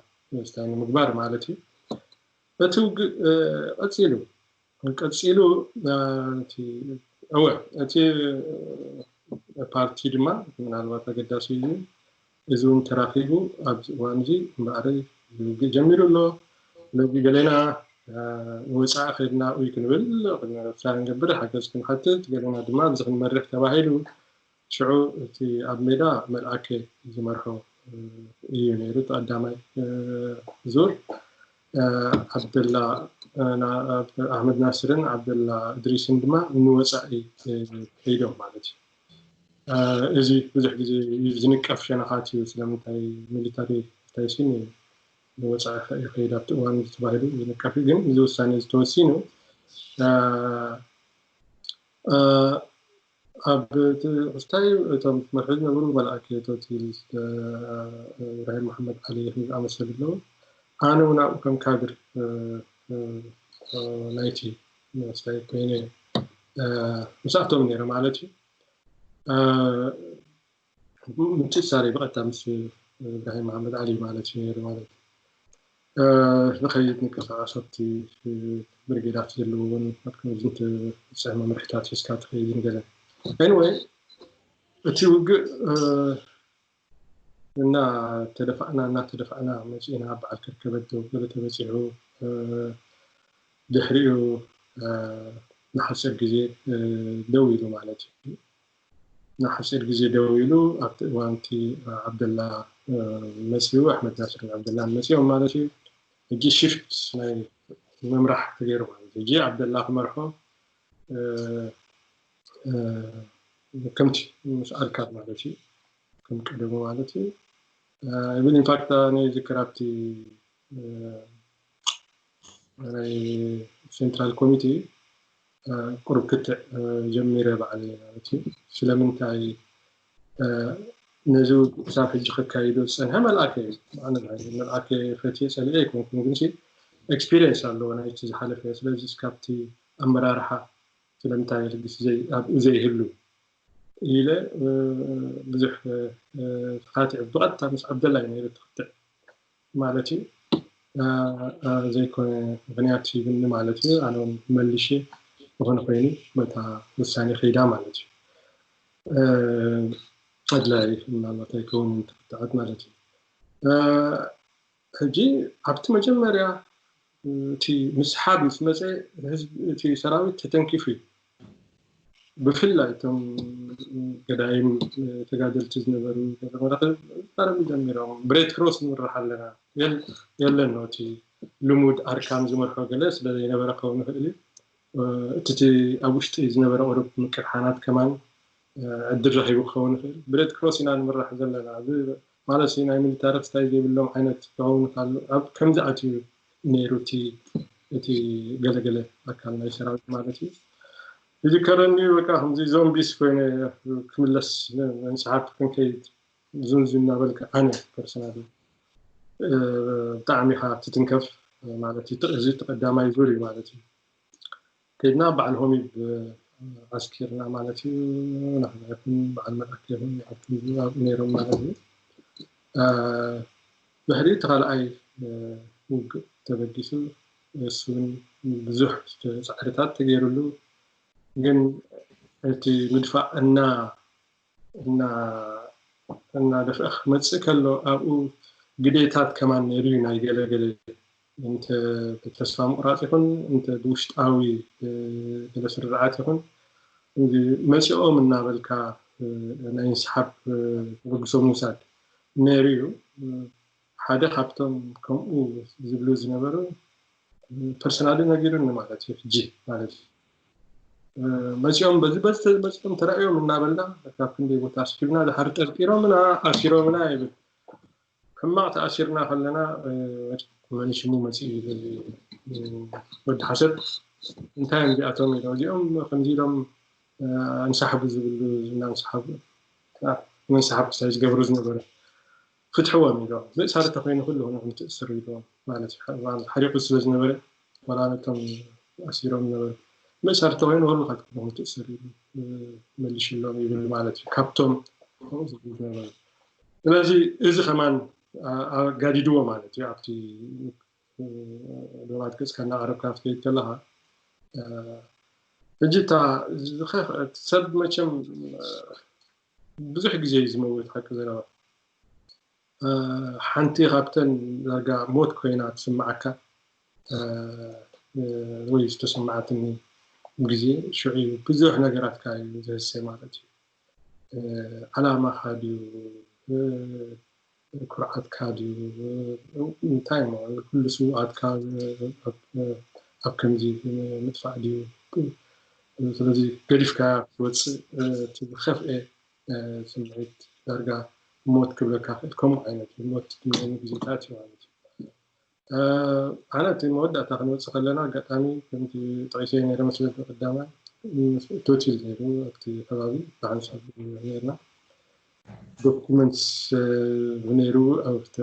ስታይ ንምግባር ማለት እዩ። እቲ ውግእ ቀፂሉ ቀፂሉ እወ እቲ ፓርቲ ድማ ምናልባት ኣገዳሲ እዩ። እዚ እውን ተራኺቡ ኣብዚ እዋን እዚ እምበኣር ውግእ ጀሚሩ ኣሎ። ስለዚ ገሌና ንወፃኢ ከድና ኡይ ክንብል ክንረብሳ ንገብር ሓገዝ ክንሓትት ገሌና ድማ ኣብዚ ክንመርሕ ተባሂሉ ሽዑ እቲ ኣብ ሜዳ መልኣከ ዝመርሖ እዩ ነይሩ እቲ ቀዳማይ ዙር ዓብደላ ኣሕመድ ናስርን ዓብደላ እድሪስን ድማ ንወፃኢ ከይዶም ማለት እዩ። እዚ ብዙሕ ግዜ ዝንቀፍ ሸነኻት እዩ። ስለምንታይ ሚሊታሪ ታይሲን ንወፃኢ ይኸይድ ኣብቲ እዋን ተባሂሉ ዝንቀፍ እዩ። ግን እዚ ውሳኔ ዝተወሲኑ ኣብ ትሕዝታይ እቶም መርሒ ዝነበሩ መልኣክ ቶቲል እብራሂም መሓመድ ዓሊ ዝኣመሰሉ ኣለዉ። ኣነ እውን ኣብኡ ከም ካድር ናይቲ መስታይ ኮይነ ምስኣቶም ነይረ ማለት እዩ። ምትእሳረይ ብቐጥታ ምስ እብራሂም መሓመድ ዓሊ ማለት እዩ ነይሩ ማለት እዩ። ንኸይድ ንቀሳቐስ ኣብቲ ብርጌዳት ዘለውዎን ኣብቲ ዝንትስዕ መምርሒታት ሒዝካ ትኸይድን ገለን። Anyway እቲ ውግእ እናተደፋእና እናተደፋእና መፂእና በዓል ከርከበት ገለ ተበፂሑ ድሕሪኡ ንሓፂር ግዜ ደው ኢሉ ማለት እዩ። ንሓፂር ግዜ ደው ኢሉ ኣብቲ እዋንቲ ዓብደላ መፅኡ ኣሕመድ ናስርን ዓብደላን መፅኦም ማለት እዩ። ሕጂ ሽፍት ናይ ምምራሕ ተገይሩ ማለት እዩ። ሕጂ ዓብደላ ክመርሖ ከምቲ ምስ ኣርካብ ማለት እዩ ከም ቀደሙ ማለት እዩ። Even in fact ኣነ ይዝክር ኣብቲ ናይ ሴንትራል ኮሚቴ ቁሩብ ክትዕ ጀሚረ በዓል ማለት እዩ። ስለምንታይ ነዚ ክሳብ ሕጂ ከካይዶ ዝፀንሐ መልኣከ እዩ። ኣነ መልኣከ ፈትየ ፀሊኤ ኣይኮንኩን፣ ግን ኤክስፒሪየንስ ኣለዎ ናይቲ ዝሓለፈ። ስለዚ እስካብቲ ኣመራርሓ ስለምንታይ ልግስ ኣብኡ ዘይህሉ ኢለ ብዙሕ ተኻቲዐ ብቐጥታ ምስ ዓብደላ እዩ ነይረ ተኽትዕ ማለት እዩ። ዘይኮነ ምክንያት ሂብኒ ማለት እዩ። ኣነ እውን መልሼ ዝኾነ ኮይኑ በታ ውሳኔ ከይዳ ማለት እዩ። ኣድላይ ምናልባት ኣይከውንን ተኽትዓት ማለት እዩ። ሕጂ ኣብቲ መጀመርያ እቲ ምስሓብ ምስ መፀ እቲ ሰራዊት ተተንኪፉ እዩ። ብፍላይ እቶም ገዳይም ተጋደልቲ ዝነበሩ መራኸቢ ዛረቡ ጀሚሮም ብሬድ ክሮስ ንምራሕ ኣለና የለን ነው እቲ ልሙድ ኣርካን ዝመርሖ ገለ ስለ ዘይነበረ ክኸውን ይኽእል እዩ። እቲ ኣብ ውሽጢ ዝነበረ ቁሩብ ምቅርሓናት ከማን ዕድል ረኺቡ ክኸውን ይኽእል። ብሬድ ክሮስ ኢና ንምራሕ ዘለና ማለት ናይ ሚሊታሪ ክስታይ ዘይብሎም ዓይነት ክኸውን ከሎ ኣብ ከምዚ ኣትዩ ነይሩ እቲ ገለገለ ኣካል ናይ ሰራዊት ማለት እዩ። ይዝከረኒ በቃ ከምዚ ዞምቢስ ኮይነ ክምለስ ንፅሓፍ ክንከይድ ዙንዙ እናበልካ ኣነ ፐርሰናል ብጣዕሚ ኢኻ ትትንከፍ ማለት እዩ። እዚ ተቀዳማይ ዙር እዩ ማለት እዩ። ከድና በዓል ሆሚብ ዓስኪርና ማለት እዩ። ንሕና ይኹን በዓል መልኣክ ይኹን ይኣቱ ኣብኡ ነይሮም ማለት እዩ። ድሕሪ እቲ ካልኣይ ውግእ ተበጊሱ እሱን ብዙሕ ፃዕርታት ተገይሩሉ ግን እቲ ምድፋእ እና እናደፍአ ክመፅእ ከሎ ኣብኡ ግዴታት ከማን ነይሩ እዩ ናይ ገለገለ እንተ ብተስፋ ምቑራፅ ይኹን እንተ ብውሽጣዊ ገለ ስርርዓት ይኹን መፂኦም እናበልካ ናይ ምስሓብ ተበግሶ ምውሳድ ነይሩ እዩ። ሓደ ካብቶም ከምኡ ዝብሉ ዝነበሩ ፐርሰናሊ ነጊሩኒ ማለት እዩ። ሕጂ ማለት መፂኦም በዚ በዚ መፂኦም ተራእዮም እናበልና ካብ ክንደይ ቦታ ኣስኪብና ድሓር ጠርጢሮምና ኣሲሮምና ይብል። ሕማቕ ተኣሲርና ከለና መን ሽሙ መፂኡ ይብል ወዲ ሓሰብ እንታይ እዮም እዚኣቶም ኢሎ እዚኦም ከምዚ ኢሎም እንሳሕቡ ዝብሉ እናንሳሓቡ መንሳሓብ ክሳይ ዝገብሩ ዝነበረ ፍትሕዎም ኢሎም ምእሳር ተኮይኑ ኩሉ ኹንኹም ትእስር ኢሎም ማለት እዩ። ሓሪቁ ስለ ዝነበረ ዋላ ነቶም ኣሲሮም ነበሩ ምእሳር ተኮይኑ ኩሉ ካትኩም ትእስር ኢሉ መልሽሎም ይብል ማለት እዩ። ካብቶም ዝብሉ ነበሩ ስለዚ እዚ ከማን ኣጋዲድዎ ማለት እዩ። ኣብቲ ዶባት ገፅካ እናቐረብካ ክትከይድ ከለካ ሕጂ እታ ሰብ መቸም ብዙሕ ግዜ እዩ ዝመውት ሓቂ ዘረባ ሓንቲ ካብተን ዳርጋ ሞት ኮይና ትስምዓካ ወይ ዝተሰማዓትኒ ግዜ ሽዑ ብዙሕ ነገራትካ እዩ ዝህሰ ማለት እዩ። ዓላማኻ ድዩ ኩርዓትካ ድዩ እንታይ ኩሉ ስውኣትካ ኣብ ከምዚ ምጥፋእ ድዩ ስለዚ ገዲፍካ ክትወፅእ እቲ ዝኸፍኤ ስምዒት ዳርጋ ሞት ክብለካ ክእል ከምኡ ዓይነት ሞት ግዜታት እዩ ማለት እዩ። ኣነ እቲ መወዳእታ ክንወፅእ ከለና ኣጋጣሚ ከምቲ ጠቂሰ ነረ መስለቲ ቀዳማይ ቶቲል ነይሩ ኣብቲ ከባቢ ብሓንሳብ ነርና ዶኩመንትስ ነይሩ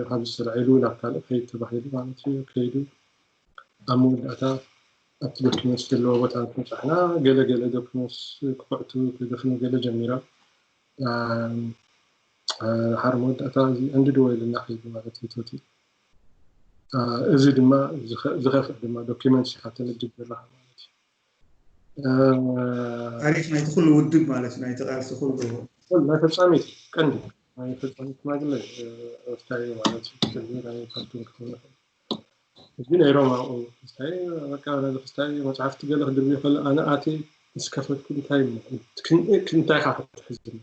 ካብ ዝተልዓሉ ናብ ካልእ ከይድ ተባሂሉ ማለት እዩ ከይዱ ኣብ መወዳእታ ኣብቲ ዶኩመንትስ ዘለዎ ቦታ መፃሕና ገለ ገለ ዶኩመንትስ ክኩዕቱ ክደፍኑ ገለ ጀሚሮም ሓር መወዳእታ እዚ እንድድወ ኢልና ከይዱ ማለት እዩ ቶቲ እዚ ድማ ዝኸፍእ ድማ ዶኪመንት ኢኻ ተመድብ ዘለካ ማለት እዩ። ታሪክ ናይቲ ኩሉ ውድብ ማለት ናይቲ ቃልሲ ኩሉ ናይ ፈፃሚት ቀንዲ ናይ ፈፃሚት ሽማግለ ወፍታዊ ማለት እዩ። ናይ ፓርቲን ክኸውን ይኽእል እዚ ነይሮም ኣብኡ ክስታይ በቃ ነዚ ክስታይ መፅሓፍቲ ገለ ክድርብዩ ከለ ኣነ ኣትየ ምስ ከፈትኩ እንታይ እንታይ ኢኻ ክትሕዝኒ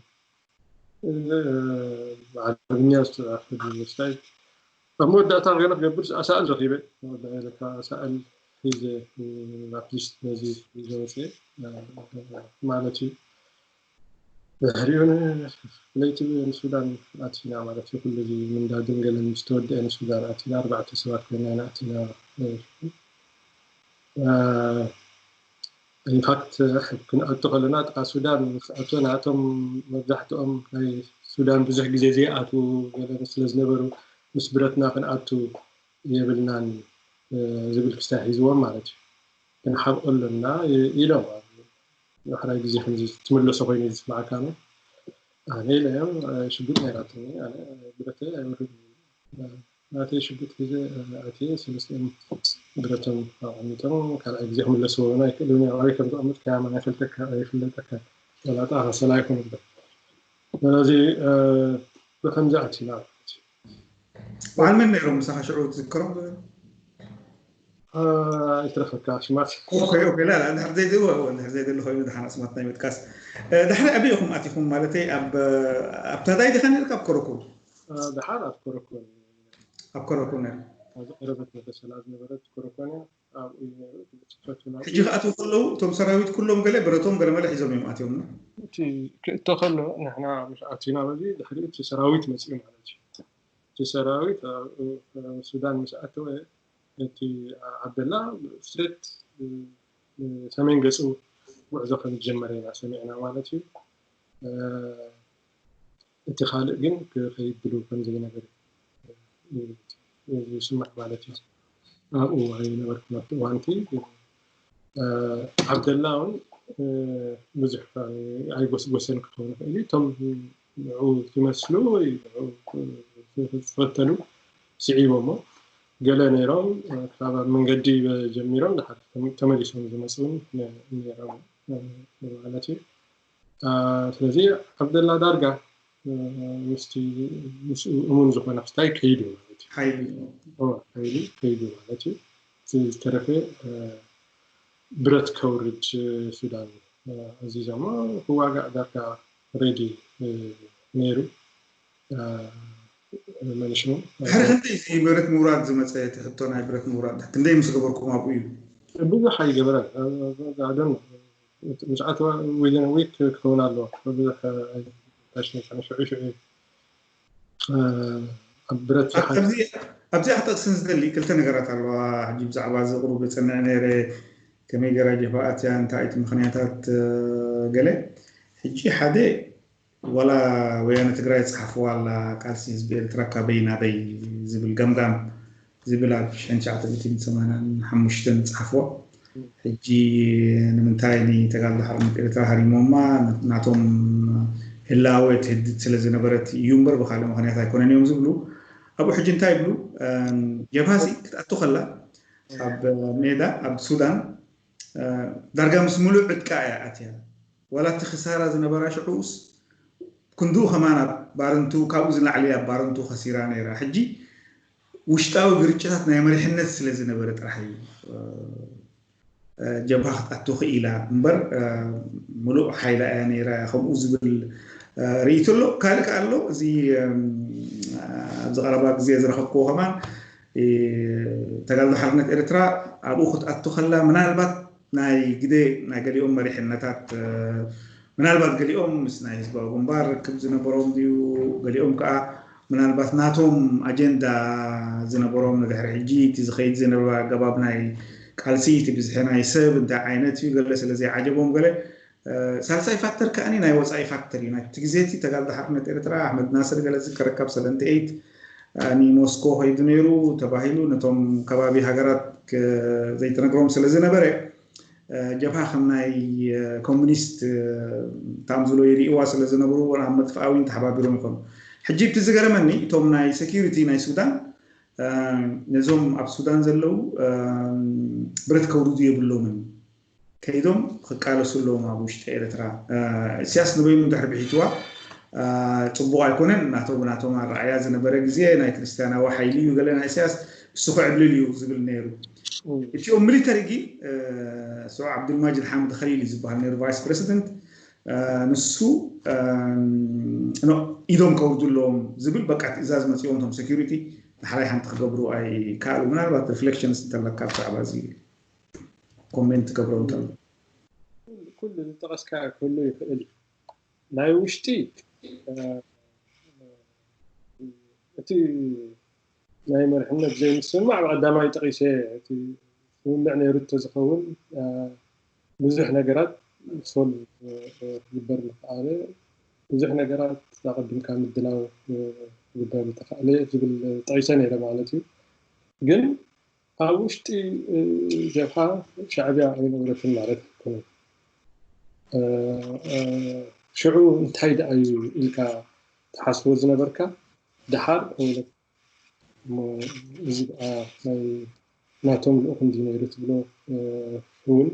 ዓረብኛ ዝተፃሕፈ ዩኒቨርሲታይ ኣብ መወዳእታ ገለ ክገብር ኣሳእል ረኪበ መወዳእታ ኣሳእል ሒዘ ኣትሊስት ነዚ ሒዘ ወፅየ ማለት እዩ። ድሕሪኡ ለይቲ ንሱዳን ኣቲና ማለት እዩ። ኩሉ እዚ ምንዳድን ገለን ምስ ተወደአ ንሱዳን ኣቲና ኣርባዕተ ሰባት ኮይና ኢና ኣቲና። ኢንፋክት ክንኣቱ ከለና ጥቃ ሱዳን ምስ ኣቶና እቶም መብዛሕትኦም ናይ ሱዳን ብዙሕ ግዜ ዘይኣትዉ ገለን ስለ ዝነበሩ ምስ ብረትና ክንኣቱ የብልናን ዝብል ክስታይ ሒዝዎም ማለት እዩ። ክንሓብኦ ኣለና ኢሎም ዳሕራይ ግዜ ከምዚ ትምለሶ ኮይኑ ዝስማዓካ ነው ኣነ ኢለዮም ሽጉጥ ነይራትኒ ኣነ ብረተ ኣይወርድ ናተይ ሽጉጥ ሒዘ ኣትየ ሰለስቲኦም ብረቶም ኣቐሚጦም ካልኣይ ግዜ ክምለስዎ እውን ኣይክእልን እዮም ኣበይ ከም ዘቐምጥ ከያማ ኣይፈልጠካ ኣይፍለጠካ ወላጣ ከሰላ ይኹን እምበር ስለዚ ብከምዚ ኣቲና ማለት እዩ በዓል መን ነይሮም ምሳኻ ሽዑ ትዝክሮም ዝብል ይትረፈካ ሽማት ኦኬ ኦኬ ላ ላ እንድሕር ዘይድልዎ እወ እንድሕር ዘይደሊ ኮይኑ ድሓን ኣስማት ናይ ምጥቃስ ድሕሪ ኣበይ ኢኹም ኣቲኹም ማለተይ ኣብ ኣብታ ዳይ ዲኻ ነርካ ኣብ ኮረኮ ድሓር ኣብ ኮረኮ ኣብ ኮረኮ ነር ኣብዚ ቀረበት መበሰላ ዝነበረት ኮረኮንያ ኣብኡ እዩ ነይሩ እቲ ጽሕፈት እውን ኣብኡ ሕጂ ክኣትዉ ከለዉ እቶም ሰራዊት ኩሎም ገለ ብረቶም ገለመለ ሒዞም እዮም ኣትዮም ነው እቲ ክእቶ ከሎ ንሕና ምስ ኣቲና በዚ ድሕሪ እቲ ሰራዊት መፅኡ ማለት እዩ እቲ ሰራዊት ሱዳን ምስ ኣተወ እቲ ዓብደላ ስትሬት ሰሜን ገፁ ጉዕዞ ከም ዝጀመረ ኢና ሰሚዕና ማለት እዩ እቲ ካልእ ግን ክኸይድ ድልው ከም ዘይነበረ ዝስማዕ ማለት እዩ ኣብኡ ኣይነበርኩን ኣብቲ እዋንቲ ዓብደላ እውን ብዙሕ ኣይጎስጎሰን ክኸውን ይኽእል እዩ እቶም ንዑ ዝመስሉ ወይ ዝፈተሉ ስዒቦሞ ገለ ነይሮም ካብ ኣብ መንገዲ ጀሚሮም ድሓር ተመሊሶም ዝመፅኡ እውን ነይሮም ማለት እዩ ስለዚ ዓብደላ ዳርጋ ምስቲ ምስኡ እሙን ዝኾነ ክስታይ ከይዱ ማለት እዩ። ሓይሊ ከይዱ ማለት እዩ። እቲ ዝተረፈ ብረት ከውርድ ሱዳን ኣዚዞሞ ክዋጋእ ዳርጋ ሬዲ ነይሩ። መንሽሙ ድሕሪ ክንደይ እዚ ብረት ምውራድ ዝመፀ እቲ ሕቶ ናይ ብረት ምውራድ ክንደይ ምስ ገበርኩም ኣብኡ እዩ? ብዙሕ ኣይገበረን። ኣደን ምስ ኣተወ ዊዝን ዊክ ክኸውን ኣለዎ። ብዙሕ ታሽኒ ሽዑ ሽዑ ኣብ ብረት ኣብዚኣ ክጠቅስን ዝደሊ ክልተ ነገራት ኣለዋ። ሕጂ ብዛዕባ እዚ ቁሩብ ዘፅንዕ ነይረ። ከመይ ገይራ ጀብሃ ኣትያ፣ እንታይ እቲ ምኽንያታት ገለ። ሕጂ ሓደ ዋላ ወያነ ትግራይ ዝፀሓፍዋ ኣላ ቃልሲ ህዝቢ ኤርትራ ካበይ ናበይ ዝብል ገምጋም ዝብል ኣብ ሽሕን ትሽዓተ ሚእትን ሰማንያን ሓሙሽተን ዝፀሓፍዋ። ሕጂ ንምንታይ ንተጋድሎ ሓርነት ኤርትራ ሃሪሞማ ናቶም ህላወ ትህድድ ስለ ዝነበረት እዩ እምበር ብካልእ ምክንያት ኣይኮነን እዮም ዝብሉ። ኣብኡ ሕጂ እንታይ ይብሉ? ጀብሃሲ ክትኣቱ ከላ ኣብ ሜዳ ኣብ ሱዳን ዳርጋ ምስ ሙሉእ ዕጥቃ እያ ኣትያ። ዋላ እቲ ክሳራ ዝነበራ ሽዑስ ክንድኡ ከማን ኣብ ባረንቱ ካብኡ ዝላዕሊ ኣብ ባረንቱ ከሲራ ነይራ። ሕጂ ውሽጣዊ ግርጭታት ናይ መሪሕነት ስለ ዝነበረ ጥራሕ እዩ ጀብሃ ክትኣቱ ክኢላ እምበር ሙሉእ ሓይላ እያ ነይራ ከምኡ ዝብል ርእይቶ ኣሎ። ካልእ ከኣ ኣሎ እዚ ኣብዚ ቀረባ ግዜ ዝረኸብክዎ ከማን ተጋድሎ ሓርነት ኤርትራ ኣብኡ ክትኣቱ ከላ ምናልባት ናይ ግደ ናይ ገሊኦም መሪሕነታት ምናልባት ገሊኦም ምስ ናይ ህዝባዊ ግንባር ርክብ ዝነበሮም ድዩ፣ ገሊኦም ከዓ ምናልባት ናቶም ኣጀንዳ ዝነበሮም ንድሕሪ ሕጂ እቲ ዝኸይድ ዝነበረ ኣገባብ ናይ ቃልሲ እቲ ብዝሒ ናይ ሰብ እንታይ ዓይነት እዩ ገለ ስለ ዘይዓጀቦም ገለ ሳልሳይ ፋክተር ከኣኒ ናይ ወፃኢ ፋክተር እዩ። ናይቲ ግዜ እቲ ተጋድሎ ሓርነት ኤርትራ ኣሕመድ ናስር ገለ ዝከረካ ብ ሰቨንቲ ኤይት ንሞስኮ ከይዱ ነይሩ ተባሂሉ ነቶም ከባቢ ሃገራት ዘይተነግሮም ስለ ዝነበረ ጀብሃ ከም ናይ ኮሚኒስት ታምዝሎ ይርእዋ ስለ ዝነበሩ ናብ መጥፍኣ እውን ተሓባቢሮም ይኾኑ። ሕጂ እቲ ዝገረመኒ እቶም ናይ ሴኪሪቲ ናይ ሱዳን ነዞም ኣብ ሱዳን ዘለዉ ብረት ከውርዱ የብሎምን ከይዶም ክቃለሱ ኣለዎም ኣብ ውሽጢ ኤርትራ። ኢሳያስ ንበይኑ ድሕሪ ብሒትዋ ፅቡቕ ኣይኮነን ናቶም ናቶም ኣረኣያ ዝነበረ ግዜ ናይ ክርስቲያናዊ ሓይሊ እዩ ገለ ናይ ኢሳያስ እሱ ክዕብልል እዩ ዝብል ነይሩ። እቲኦም ሚሊተሪ ግን ስዑ ዓብዱልማጅድ ሓምድ ከሊል እዩ ዝበሃል ነይሩ ቫይስ ፕረሲደንት ንሱ ኢዶም ከውርዱ ኣለዎም ዝብል በቃ ትእዛዝ መፅኦም እቶም ሴኪሪቲ ንሓላይ ሓንቲ ክገብሩ ኣይከኣሉ። ምናልባት ሪፍሌክሽንስ እንተለካ ብዛዕባ እዚ ኮሜንት ትገብሮ እንተሎ ኩሉ ዝጠቐስካ ክህሉ ይኽእል እዩ። ናይ ውሽጢ እቲ ናይ መሪሕነት ዘይምስምማዕ ብቐዳማይ ጠቒሰ እቲ ስምምዕ ነይሩ እንተዝኸውን ብዙሕ ነገራት ሶልቭ ክግበር ምኽኣለ፣ ብዙሕ ነገራት ኣቐዲምካ ምድላው ክግበር ምተኻእለ ዝብል ጠቒሰ ነይረ ማለት እዩ። ግን ኣብ ውሽጢ ጀብሃ ሻዕብያ ኣይነበረትን ማለት ኣይኮነን። ሽዑ እንታይ ደኣ እዩ ኢልካ ትሓስቦ ዝነበርካ? ደሓር እዚ ደኣ ናይ ናቶም ልኡኽ እንዲ ነይሩ ትብሎ እውን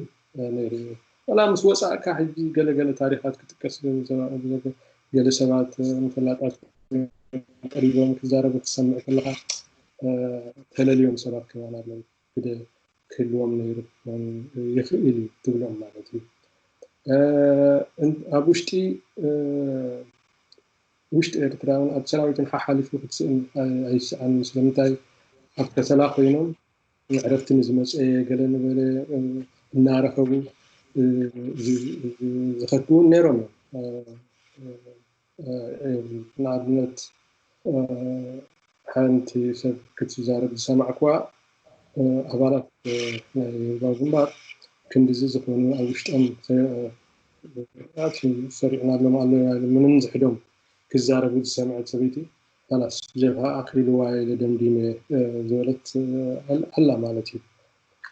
ነይሩ እዩ። ዋላ ምስ ወፃእካ ሕጂ ገለገለ ታሪኻት ክጥቀስ ገለ ሰባት ንፈላጣት ቀሪቦም ክዛረቡ ክትሰምዕ ከለኻ ተለልዮም ሰባት ከማን ኣለዉ። ግደ ክህልዎም ነይሩ ይኽእል እዩ ትብሎም ማለት እዩ። ኣብ ውሽጢ ውሽጢ ኤርትራ እውን ኣብ ሰራዊትን ሓሓሊፉ ክትስእን ኣይስኣን። ስለምንታይ ኣብ ከሰላ ኮይኖም ንዕረፍቲ ንዝመፀ ገለ ንበለ እናረኸቡ ዝኸዱ እውን ነይሮም እዮም። ንኣብነት ሓንቲ ሰብ ክትዛረብ ዝሰማዕኩዋ ኣባላት ናይ ህዝባዊ ግንባር ክንድዚ ዝኾኑ ኣብ ውሽጦም ኣትዩ ሰሪዕናሎም ኣሎ ምንም ዝሕዶም ክዛረቡ ዝሰምዐት ሰበይቲ ካላስ ጀብሃ ኣኺልዋ ኢለ ደምዲመ ዝበለት ኣላ ማለት እዩ።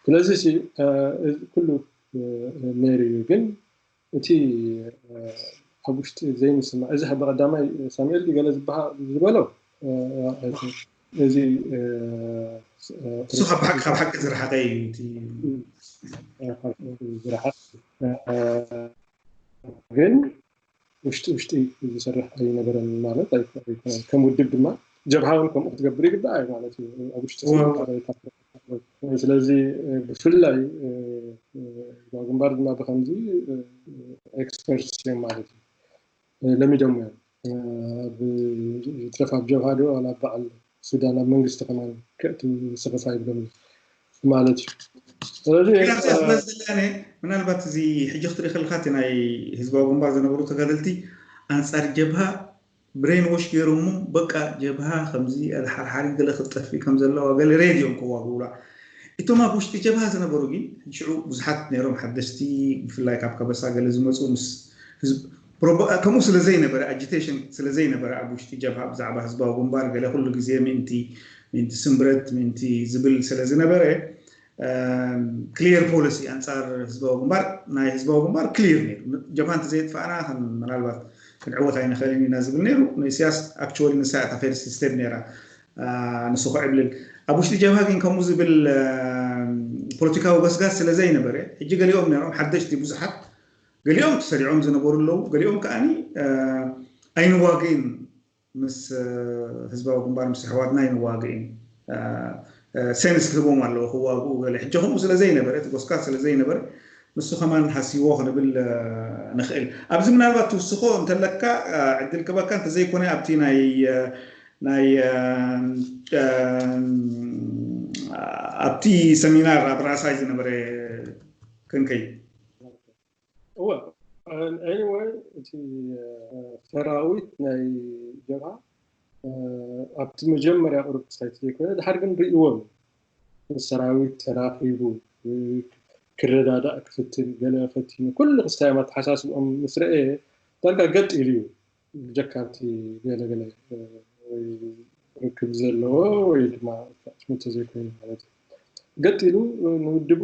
ስለዚ ኩሉ ነይሩ እዩ ግን እቲ ኣብ ውሽጢ ዘይምስማዕ እዚ ብቐዳማይ ሳሙኤል ገለ ዝበሎ እዚ እሱ ካብ ሓቂ ዝረሓቀ እዩ። ዝረሓቅ ግን ውሽጢ ውሽጢ ዝሰርሕ ኣይነበረን ማለት ኣይኮነን። ከም ውድብ ድማ ጀብሃ እውን ከምኡ ክትገብር ይግባእ ማለት እዩ። ኣብ ውሽጢ ስለዚ ብፍላይ ግንባር ድማ ብከምዚ ኤክስፐርትስ እዮም ማለት እዩ ለሚዶም እዮም። ይትረፍ ኣብ ጀብሃ ዶ ዋላ በዓል ሱዳን ኣብ መንግስቲ ከማን ከእትው ስኽፍ ኣይብሎም ማለት እዩ። ስለዚ ስለዝለኒ ምናልባት እዚ ሕጂ ክትርኢ ከለካ እቲ ናይ ህዝባዊ ግንባር ዝነበሩ ተጋደልቲ ኣንፃር ጀብሃ ብሬን ዎሽ ገይሮሞ በቃ ጀብሃ ከምዚ ኣድሓርሓሪ ገለ ክትጠፍእ ከም ዘለዋ ገለ ሬድዮም ከዋግብላ እቶም ኣብ ውሽጢ ጀብሃ ዝነበሩ ግን ሽዑ ብዙሓት ነይሮም ሓደሽቲ ብፍላይ ካብ ከበሳ ገለ ዝመፁ ምስ ከምኡ ስለ ዘይነበረ ኣጂቴሽን ስለ ዘይነበረ ኣብ ውሽጢ ጀብሃ ብዛዕባ ህዝባዊ ግንባር ገለ ኩሉ ግዜ ምእንቲ ምእንቲ ስምብረት ምእንቲ ዝብል ስለ ዝነበረ ክሊር ፖሊሲ ኣንፃር ህዝባዊ ግንባር ናይ ህዝባዊ ግንባር ክሊር ነይሩ። ጀብሃ እንተዘየጥፋእና ከም ምናልባት ክንዕወት ኣይንኽእልን ኢና ዝብል ነይሩ። ንኢሳያስ ኣክቹዋሊ ንሳ እታ ፈርስት ስቴፕ ነይራ ንሱ ክዕብልል። ኣብ ውሽጢ ጀብሃ ግን ከምኡ ዝብል ፖለቲካዊ ገስጋስ ስለ ዘይነበረ ሕጂ ገሊኦም ነይሮም ሓደሽቲ ብዙሓት ገሊኦም ተሰሪዖም ዝነበሩ ኣለዉ። ገሊኦም ከዓኒ ኣይንዋግእን ምስ ህዝባዊ ግንባር ምስ ኣሕዋትና ኣይንዋግእን ሴንስ ክህቦም ኣለዎ ክዋግኡ ገለ ሕጂ ከምኡ ስለ ዘይነበረ እቲ ጎስጋስ ስለ ዘይነበረ ንሱ ከማን ሃሲዎ ክንብል ንኽእል። ኣብዚ ምናልባት ትውስኾ እንተለካ ዕድል ክበካ እንተዘይኮነ ኣብቲ ናይ ናይ ኣብቲ ሰሚናር ኣብ ራእሳይ ዝነበረ ክንከይ እወ anyway እቲ ሰራዊት ናይ ጀብሃ ኣብቲ መጀመርያ ቁሩብ ክስታይ ዘይኮነ ድሓር ግን ርኢዎም ሰራዊት ተራኺቡ ክረዳዳእ ክፍትን ገለ ፈቲኑ ኩሉ ክስታዮም ኣተሓሳስብኦም ምስ ረኤ ዳርጋ ገጥ ኢሉ እዩ ብጀካ ኣብቲ ገለገለ ርክብ ዘለዎ ወይ ድማ ሽምቶ ዘይኮይኑ ማለት እዩ ገጢሉ ንውድቡ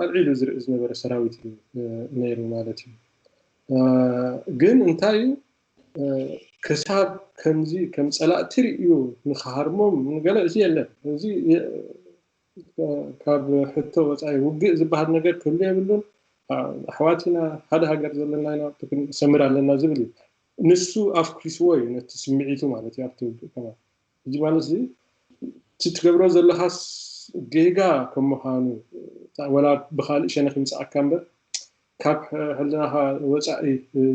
ኣልዒሉ ዝርኢ ዝነበረ ሰራዊት እዩ ነይሩ ማለት እዩ። ግን እንታይ እዩ ክሳብ ከምዚ ከም ፀላእቲ ርእዩ ንክሃርሞም ንገለ እዚ የለን። እዚ ካብ ሕቶ ወፃኢ ውግእ ዝበሃል ነገር ክህሉ የብሉን። ኣሕዋት ኢና፣ ሓደ ሃገር ዘለና ኢና፣ ክንሰምር ኣለና ዝብል እዩ። ንሱ ኣፍኩስዎ እዩ ነቲ ስምዒቱ ማለት እዩ ኣብቲ ውግእ ከማን። እዚ ማለት እዚ እቲ ትገብሮ ዘለኻስ ጌጋ ከም ምዃኑ ወላ ብኻልእ ሸነኽ ይምፅኣካ እምበር ካብ ሕልናኻ ወፃኢ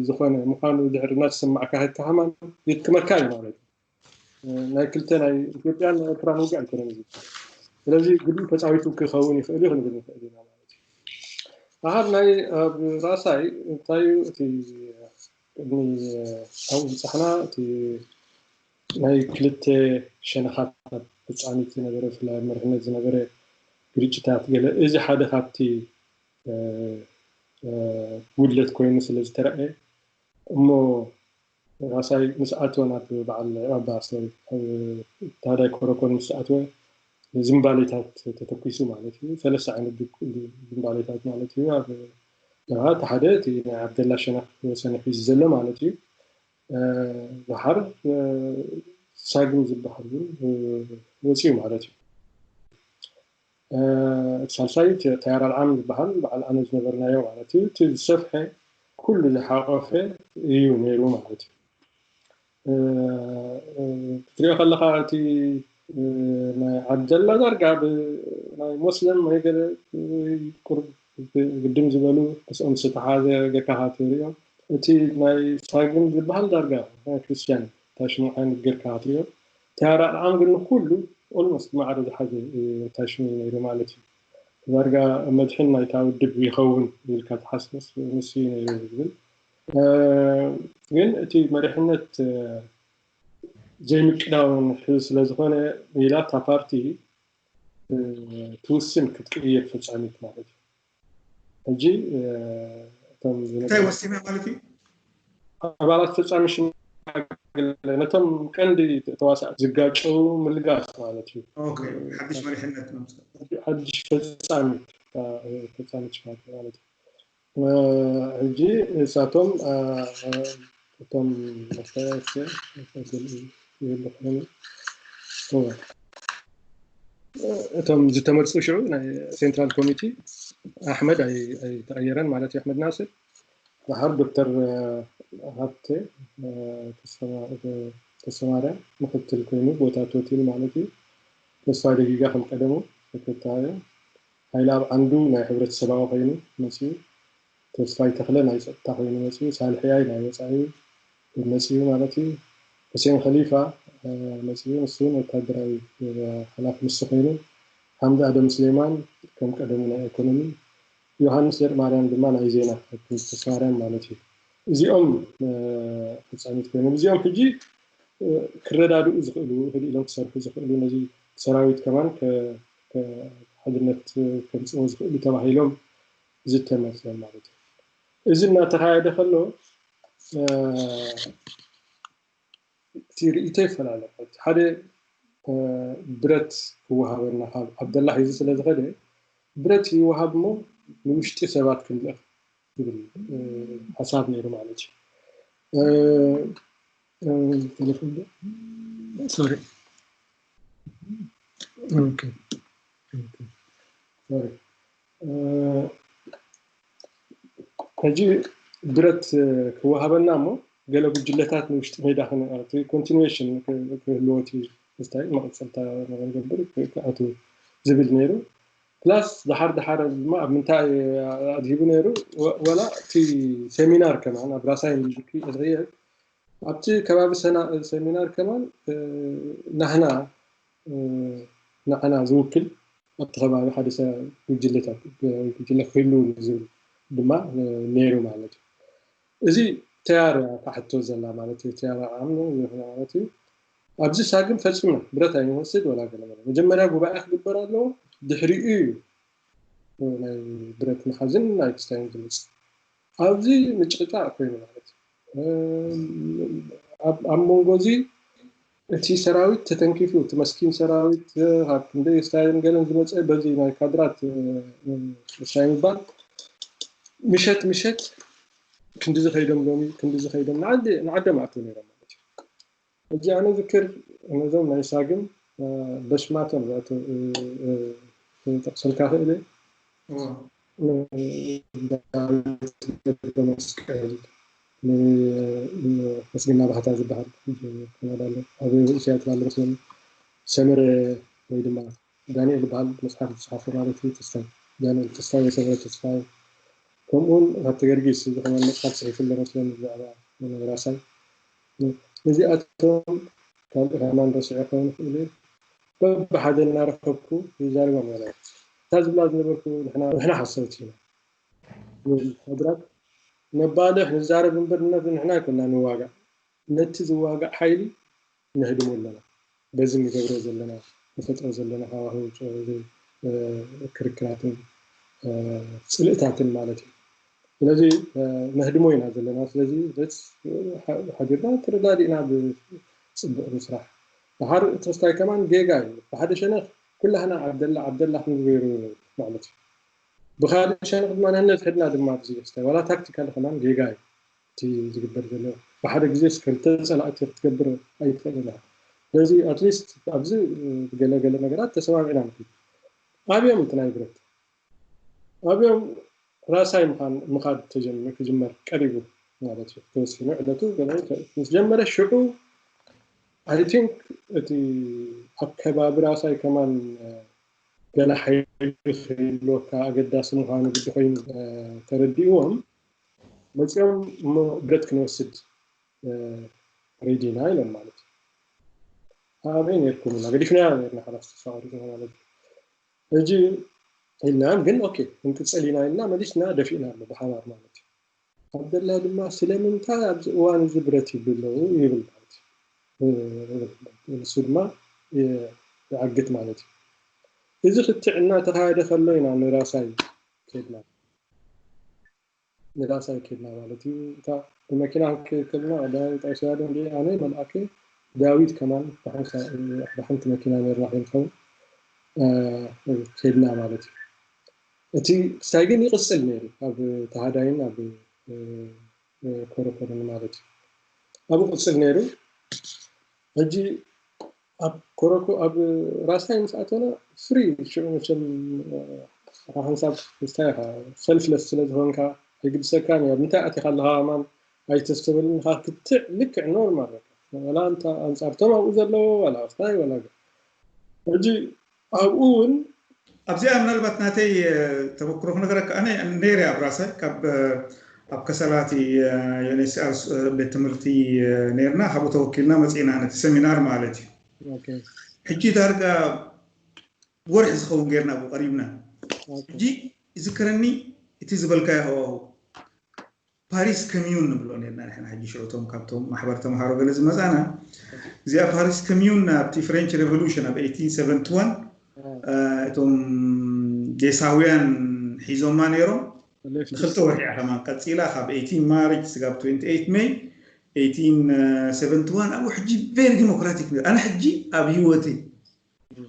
ዝኾነ ምዃኑ ድሕሪ እናተሰማዕካ ከይድካ ከማን የድክመካ እዩ ማለት እዩ። ናይ ክልተ ናይ ኢትዮጵያን ኤርትራን ውግእ ኣይኮነን እዚ። ስለዚ ግድኡ ተፃዊቱ ክኸውን ይኽእል እዩ ክንብል ንኽእል ኢና ማለት እዩ። ኣሃብ ናይ ኣብ ራሳይ እንታይ እዩ እቲ ቅድሚ ኣብኡ ብፃሕና እቲ ናይ ክልተ ሸነኻት ኣብ ፍፃሚት ዝነበረ ብፍላይ ኣብ መሪሕነት ዝነበረ ግርጭታት ገለ እዚ ሓደ ካብቲ ጉድለት ኮይኑ ስለ ዝተረኣየ እሞ ራሳይ ምስ ኣቶ ናብ በዓል ኣባ ታዳይ ኮረኮን ምስ ኣትወ ዝምባሌታት ተተኪሱ ማለት እዩ። ሰለስተ ዓይነት ዝምባሌታት ማለት እዩ። ኣብ እቲ ሓደ እቲ ናይ ዓብደላ ሸነኽ ወሰነ ሒዙ ዘሎ ማለት እዩ። ድሓር ሳግም ዝበሃል እውን ወፂኡ ማለት እዩ። እቲ ሳልሳይ ተያር ኣልዓም ዝበሃል በዓል ኣነ ዝነበርናዮ ማለት እዩ። እቲ ዝሰፍሐ ኩሉ ዝሓቆፈ እዩ ነይሩ ማለት እዩ። ክትሪኦ ከለካ እቲ ናይ ዓብደላ ዳርጋ ናይ ሞስለም ወይ ገለ ቁርብ ግድም ዝበሉ ምስኦም ዝተሓዘ ገካኻ ትሪኦ። እቲ ናይ ሳግም ዝበሃል ዳርጋ ናይ ክርስቲያን ታሽሙ ዓይነት ጌርካ ትሪኦ። ተያር ኣልዓም ግን ንኩሉ ኦልሞስት ማዕረ ዝሓዘ ታሽሙ ነይሩ ማለት እዩ። ዳርጋ መድሕን ናይታ ውድብ ይኸውን ኢልካ ትሓስበስ ንሱ እዩ ነይሩ ዝብል ግን እቲ መሪሕነት ዘይምቅዳውን ስለ ዝኾነ ሜላ እታ ፓርቲ ትውስን ክትቅይር ፈጻሚት ማለት እዩ። ሕጂ እቶም እንታይ ወሲና ማለት እዩ? ኣባላት ፈጻሚ ሽማግለ ነቶም ቀንዲ ተዋሳእቲ ዝጋጨው ምልጋስ ማለት እዩ። ሓድሽ መሪሕነት ሓድሽ ፈጻሚት ፈጻሚት ሽማግለ ማለት እዩ። ሕጂ ንሳቶም እቶም መሳያስ ይህሉ ኮይኑ እቶም ዝተመርፁ ሽዑ ናይ ሴንትራል ኮሚቴ ኣሕመድ ኣይተቐየረን ማለት እዩ። ኣሕመድ ናስር ድሓር ዶክተር ሃብተ ተሰማርያ ምክትል ኮይኑ ቦታ ቶቲል ማለት እዩ። ተስፋይ ደጊጋ ከም ቀደሙ ተከታዮ። ሃይለኣብ ዓንዱ ናይ ሕብረተሰባዊ ኮይኑ መፅኡ። ተስፋይ ተኽለ ናይ ፀጥታ ኮይኑ መፅኡ። ሳልሕያይ ናይ ወፃኢ መፅኡ ማለት እዩ። ሁሴን ከሊፋ መፅኡ። ንሱ ወታደራዊ ሓላፊ ንሱ ኮይኑ። ሓምድ ኣደም ስሌማን ከም ቀደሙ ናይ ኢኮኖሚ። ዮሃንስ ዘርማርያም ድማ ናይ ዜና ተስፋርያም ማለት እዩ። እዚኦም ፈፃሚት ኮይኖም እዚኦም ሕጂ ክረዳድኡ ዝኽእሉ ህድ ኢሎም ክሰርሑ ዝኽእሉ ነዚ ሰራዊት ከማን ሓድነት ከምፅዎ ዝኽእሉ ተባሂሎም ዝተመርፅዮም ማለት እዩ። እዚ እናተኻየደ ከሎ እቲ ርእይቶ ይፈላለ። ሓደ ብረት ክወሃበና ካብ ዓብደላ ሒዙ ስለ ዝኸደ ብረት ይወሃብ እሞ ንውሽጢ ሰባት ክንልእኽ ዝብል ሓሳብ ነይሩ ማለት እዩ። ቴሌፎን ሶሪ ሶሪ ሕጂ ብረት ክወሃበና እሞ ገለ ጉጅለታት ንውሽጢ ሜዳ ኮንቲኒዌሽን ክህልዎ ስታይ መቐፀልታ ንገብር ክኣትዉ ዝብል ነይሩ። ፕላስ ደሓር ደሓር ድማ ኣብ ምንታይ ኣድሂቡ ነይሩ? ወላ እቲ ሴሚናር ከማን ኣብ ራሳይ ንዝክሪ እትኽየድ ኣብቲ ከባቢ ሰሚናር ከማን ናህና ንዓና ዝውክል ኣብቲ ከባቢ ሓደ ጉጅለታት ጉጅለ ክህልው ዝብል ድማ ነይሩ ማለት እዩ። እዚ ተያር ካሕቶ ዘላ ማለት እዩ። ተያር ዓም ማለት እዩ። ኣብዚ ሳግም ፈፂምና ብረት ኣይንወስድ ወላ ገለ መጀመርያ ጉባኤ ክግበር ኣለዎ። ድሕሪኡ እዩ ናይ ብረት ምሓዝን ናይ ክስታይን ዝመፅእ። ኣብዚ ምጭቕጫቕ ኮይኑ ማለት እዩ። ኣብ መንጎ እዚ እቲ ሰራዊት ተተንኪፉ፣ እቲ መስኪን ሰራዊት ካብ ክንደይ ስታይን ገለን ዝመፀ በዚ ናይ ካድራት ስታይ ምባል ምሸት ምሸት ክንዲ ዝኸይዶም ሎሚ ክንዲ ዝኸይዶም ንዓዶም ኣትው ነይሮም ማለት እዩ። ሕጂ ኣነ ዝክር ነዞም ናይ ሳግም በሽማቶም ዘእተው ጠቕሰልካ ክእል መስቀል መስግና ባህታ ዝበሃል ኣሎ ኣብ ርእስያ ትባለ መስለኒ ሰመረ ወይ ድማ ዳንኤል ዝበሃል መፅሓፍ ዝፅሓፈ ማለት እዩ። ተስፋይ ዳንኤል ተስፋይ ወይ ሰመረ ተስፋይ ከምኡውን ካብ ተገርጊስ ዝኮነ መፅሓፍ ፅሒፉ ኣሎ መስለኒ ብዛዕባ ራሳይ እዚኣቶም ካልእ ከማን ረስዐ ክኸውን ይኽእል እዩ። በብሓደ እናረኸብኩ ይዛረቦም ነረ። እታ ዝብላ ዝነበርኩ ንሕና ሓሰብቲ ኢና። ሓድራት ነባልሕ ንዛረብ እምበር ንሕና ኣይኮና ንዋጋእ። ነቲ ዝዋጋእ ሓይሊ ነህድሞ ኣለና። በዚ ንገብሮ ዘለና ንፈጥሮ ዘለና ሃዋህው ክርክራትን ፅልእታትን ማለት እዩ። ስለዚ ነህድሞ ኢና ዘለና። ስለዚ ሓቢርና ተረዳዲእና ብፅቡቅ ምስራሕ። ድሓር ተስታይ ከማን ጌጋ እዩ። ብሓደ ሸነኽ ኩላህና ዓብደላ ዓብደላ ክንገይሩ ማለት እዩ። ብካልእ ሸነኽ ድማ ነንሕድሕድና ድማ ብዝስታይ ዋላ ታክቲካል ከማን ጌጋ እዩ። እቲ ዝግበር ዘሎ ብሓደ ግዜ ክልተ ፀላእቲ ክትገብር ኣይትኽእል ኢኻ። ስለዚ ኣትሊስት ኣብዚ ገለገለ ነገራት ተሰማሚዕና ንክድ ኣብዮም እቲ ናይ ብረት ኣብዮም ራሳይ ምኻን ምኻድ ተጀምር ክጅመር ቀሪቡ ማለት እዩ። ተወሲኑ ዕለቱ ምስ ጀመረ ሽዑ ኣይ ቲንክ እቲ ኣከባቢ ራሳይ ከማን ገለ ሓይሊ ክህልወካ ኣገዳሲ ምዃኑ ግዲ ኮይኑ ተረዲእዎም መፂኦም እሞ ብረት ክንወስድ ሬዲና ኢሎም ማለት እዩ። ኣበይ ነርኩም ኢና ገዲፍና ነርና ሓላፍ ተሳዋሪትና ማለት እዩ። ሕጂ ኢልና ግን ኦኬ ክንቅፅል ኢና ኢልና መሊስና ደፊእና ኣሎ ብሓባር ማለት እዩ። ዓብደላ ድማ ስለምንታይ ኣብዚ እዋን እዚ ብረት ይብሉ ኣለዉ ይብል ማለት እዩ። ንሱ ድማ ይዓግት ማለት እዩ። እዚ ክትዕ እናተኻየደ ከሎ ኢና ንራሳይ ከድና ንራሳይ ከድና ማለት እዩ። እታ ብመኪና ከልና ቀዳማዊ ጣውስያ ዶ እንዲ ኣነ መልኣከ ዳዊት ከማን ብሓንቲ መኪና ነርና ከይንከውን ከድና ማለት እዩ። እቲ ክስታይ ግን ይቕፅል ነይሩ ኣብ ተሃዳይን ኣብ ኮረኮርን ማለት እዩ። ኣብኡ ቅፅል ነይሩ። ሕጂ ኣብ ኮረኮ ኣብ ራሳይ ምስ ኣተና ፍሪ ሽዑ መቸም ሓንሳብ ምስታይ ኢኻ ሰልፍለስ ስለ ዝኾንካ ኣይግድሰካን እዩ። ኣብ ምንታይ ኣቲኻ ኣለኻ ከማን ኣይተስተብህልን ኢኻ ክትዕ ልክዕ ኖርማል በቃ። ዋላ ኣንጻርቶም ኣብኡ ዘለዉ ዋላ ኣፍታይ ዋላ ሕጂ ኣብኡ እውን ኣብዚኣ ምናልባት ናተይ ተመክሮ ክነገረካ ኣነ ነይረ ኣብ ራሰ ካብ ኣብ ከሰላቲ ዩኤንኤችሲኣር ቤት ትምህርቲ ነርና ካብኡ ተወኪልና መፅእና ነቲ ሰሚናር ማለት እዩ ሕጂ ዳርጋ ወርሒ ዝኸውን ገርና ብኡ ቀሪብና ሕጂ ይዝከረኒ እቲ ዝበልካዮ ሃዋሁ ፓሪስ ከሚዩን ንብሎ ነርና ንሕና ሕጂ ሽዑቶም ካብቶም ማሕበር ተምሃሮ ገለ ዝመፃና እዚኣ ፓሪስ ከሚዩን ኣብቲ ፍሬንች ሬቮሉሽን ኣብ 1871 እቶም ጌሳውያን ሒዞማ ነይሮም ንክልተ ወርሒ እያ ከማን ቀፂላ ካብ 18 ማርች ስጋብ 28 ሜይ 1871 ኣብኡ ሕጂ ቬሪ ዲሞክራቲክ ነይሩ ኣነ ሕጂ ኣብ ህይወተይ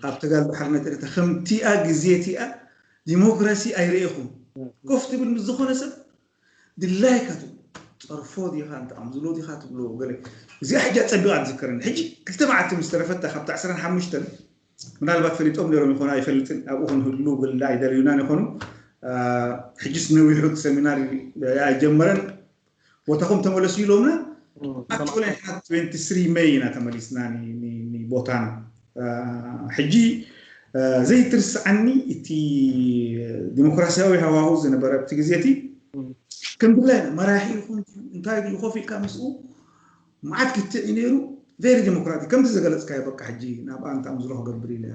ኣብ ተጋልቦ ሓርነት ኤርትራ ከምቲኣ ግዜ እቲኣ ዲሞክራሲ ኣይረኤኹም ኮፍ ትብል ምስ ዝኾነ ሰብ ድላይካ ትብሎ ፀርፎ ዲኻ እንተ ኣምዝሎ ዲኻ ትብሎ ገለ እዚኣ ሕጂ ኣፀቢቓ ትዝከረኒ ሕጂ ክልተ መዓልቲ ምስ ተረፈታ ካብቲ ዓሰርተ ሓሙሽተ ምናልባት ፈሊጦም ነይሮም ይኾኑ ኣይፈልጥን ኣብኡ ክንህሉ ገለ ኣይደለዩናን ይኾኑ ሕጅስ ነዊሑ እቲ ሰሚናር ኣይጀመረን ቦታኹም ተመለሱ ኢሎምና actually ንሕና twenty three May ኢና ተመሊስና ንቦታና ሕጂ ዘይትርስዓኒ እቲ ዲሞክራሲያዊ ሃዋሁ ዝነበረ ኣብቲ ግዜ እቲ ከም ድላይና መራሒ ይኹን እንታይ ድዩ ኮፍ ኢልካ ምስኡ መዓት ክትዕ እዩ ነይሩ very democratic ከምቲ ዝገለፅካዮ በቃ ሕጂ ናብ ኣንታ ምስሎ ክገብር ኢለ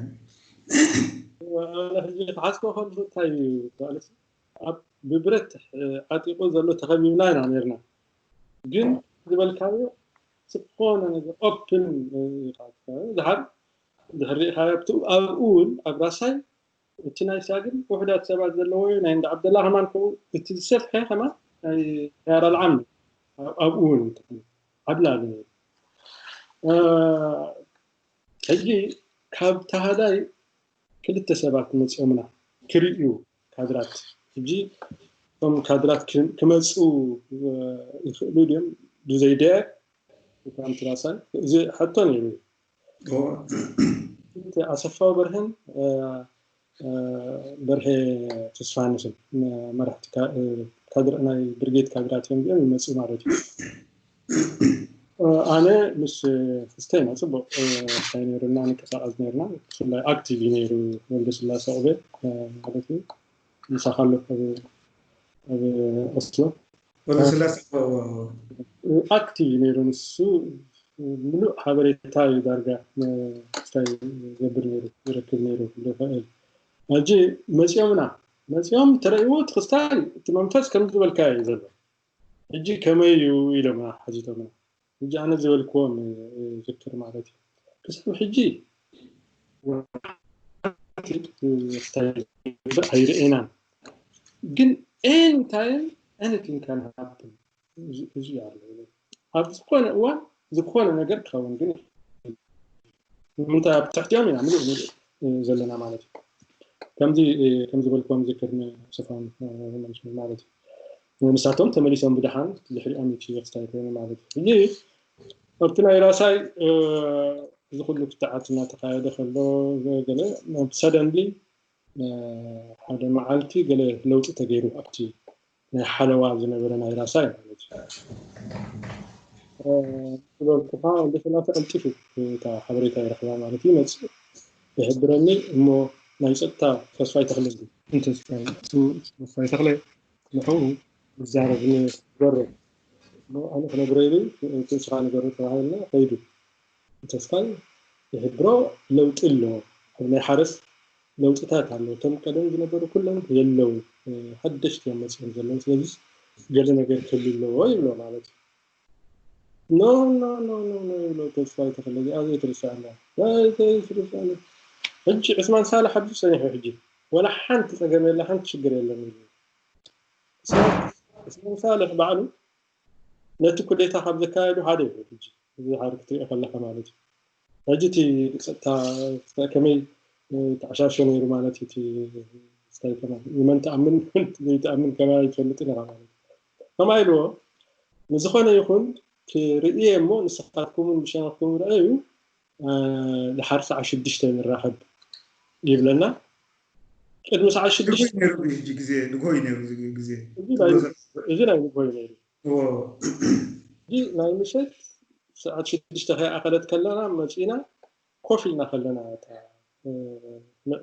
ሕጂ ክሓስቦ ከለኹ እንታይ እዩ ማለት ኣብ ብብረት ዓጢቑ ዘሎ ተኸቢብና ኢና ነርና ግን ዝበልካዮ ዝኾነ ነገር ኦፕን ዝሓር ድሕሪ ሪኢኻዮ ኣብኡ እውን ኣብ ራሳይ እቲ ናይ ሳግን ውሕዳት ሰባት ዘለዎ እዩ ናይ እንዳ ዓብደላ ከማን ከምኡ እቲ ዝሰፍሐ ከማን ናይ ያራ ልዓም ኣብኡ እውን ዓብላሊ ነይሩ ሕጂ ካብ ተሃዳይ ክልተ ሰባት መፅኦምና ክርእዩ ካድራት ሕጂ እቶም ካድራት ክመፁ ይኽእሉ ድዮም ብዘይደያ እታ ምትራሳይ እዚ ሕቶ ነይሩ ኣሰፋው በርሀን በርሀ ተስፋሃንስን መራሕቲ ናይ ብርጌድ ካድራት እዮም ዚኦም ይመፅኡ ማለት እዩ ኣነ ምስ ክስተ ኢና ፅቡቅ ታይ ነይሩና ንቀሳቀስ ነይርና ብፍላይ ኣክቲቭ እዩ ነይሩ ወልደ ስላሴ ዑቤ ማለት እዩ ምሳኻ ኣሎ ኣብ ኦስሎ ወልደ ስላሴ ኣክቲቭ እዩ ነይሩ ንሱ ምሉእ ሓበሬታ እዩ ዳርጋ ክስታይ ገብር ነይሩ ይረክብ ነይሩ ክብል ይኽእል ሕጂ መፂኦምና መፂኦም ተረእይዎ እቲ ክስታይ እቲ መንፈስ ከም ዝበልካ እዩ ዘሎ ሕጂ ከመይ እዩ ኢሎምና ሓቲቶምና ሕጂ ኣነ ዝበልክዎም ዝክር ማለት እዩ ክሳብ ሕጂ ኣይርእናን ግን any time anything can happen እዚ ኣሎ ኣብ ዝኾነ እዋን ዝኾነ ነገር ክኸውን ግን ንምንታይ ኣብ ትሕቲኦም ኢና ምሉእ ምሉእ ዘለና ማለት እዩ ከምዚ ከም ዝበልክዎም ዝክር ንሰፋን ማለት እዩ ንሳቶም ተመሊሶም ብድሓን ድሕሪኦም እቲ ክስታይ ኮይኑ ማለት እዩ ሕጂ ኣብቲ ናይ ራሳይ እዚ ኩሉ ክትዓት እናተካየደ ከሎ ገለ ሰደንሊ ሓደ መዓልቲ ገለ ለውጢ ተገይሩ ኣብቲ ናይ ሓለዋ ዝነበረ ናይ ራሳይ ማለት እዩ ዝበልኩኻ ወልደስላሴ ቀልጢፉ እታ ሓበሬታ ይረኽባ ማለት እዩ ይመፅእ ይሕብረኒ እሞ ናይ ፀጥታ ተስፋይ ተኽለ ተስፋይ ተኽለ ንዕኡ ይዛረብ ንገሮ ኣነ ክነግሮ ኢሉ ንስኻ ንገሮ ተባሂልና ከይዱ ተስፋይ ይሕብሮ ለውጢ ኣሎ ኣብ ናይ ሓረስ ለውጥታት ኣሎ እቶም ቀደም ዝነበሩ ኩሎም የለው ሓደሽቲ እዮም መፅኦም ዘለዉ ስለዚ ገለ ነገር ክህሉ ኣለዎ ይብሎ ማለት እዩ no no no no no ይብሎ ተስፋይ ተኽለ እዚኣ ዘይትርሳዕ ኣላ ዘይትርሳዕ ሕጂ ዕስማን ሳልሕ ኣብዚ ፀኒሑ ሕጂ ወላ ሓንቲ ፀገም የለ ሓንቲ ሽግር የለን ይብሎ እስማን ሳልሕ ባዕሉ ነቲ ኩዴታ ካብ ዘካየዱ ሓደ እዩ ሕጂ እዚ ሓደ ክትሪኦ ከለካ ማለት እዩ ሕጂ እቲ ፀጥታ ከመይ ተዓሻሾ ነይሩ ማለት እዩ እቲ ስታይ ከማን ንመን ተኣምን ዘይተኣምን ከማን ኣይትፈልጥን ኢኻ ማለት እዩ ከምኣ ኢልዎ ንዝኾነ ይኹን ክርእየ እሞ ንስኻትኩምን ብሸነኽኩም ረኣዩ ድሓር ሰዓ ሽዱሽተ ንራኸብ ይብለና ቅድሚ ሰዓ ሽዱሽተ ንጎይ ነይሩ ግዜ ንጎይ ነይሩ ግዜ እዚ ናይ ንጎይ ነይሩ እዎ። ሕጂ ናይ ምሸት ሰዓት ሽዱሽተ ከይኣኸለት ከለና መፂና ኮፍ ኢልና ከለና እታ፣ እ፣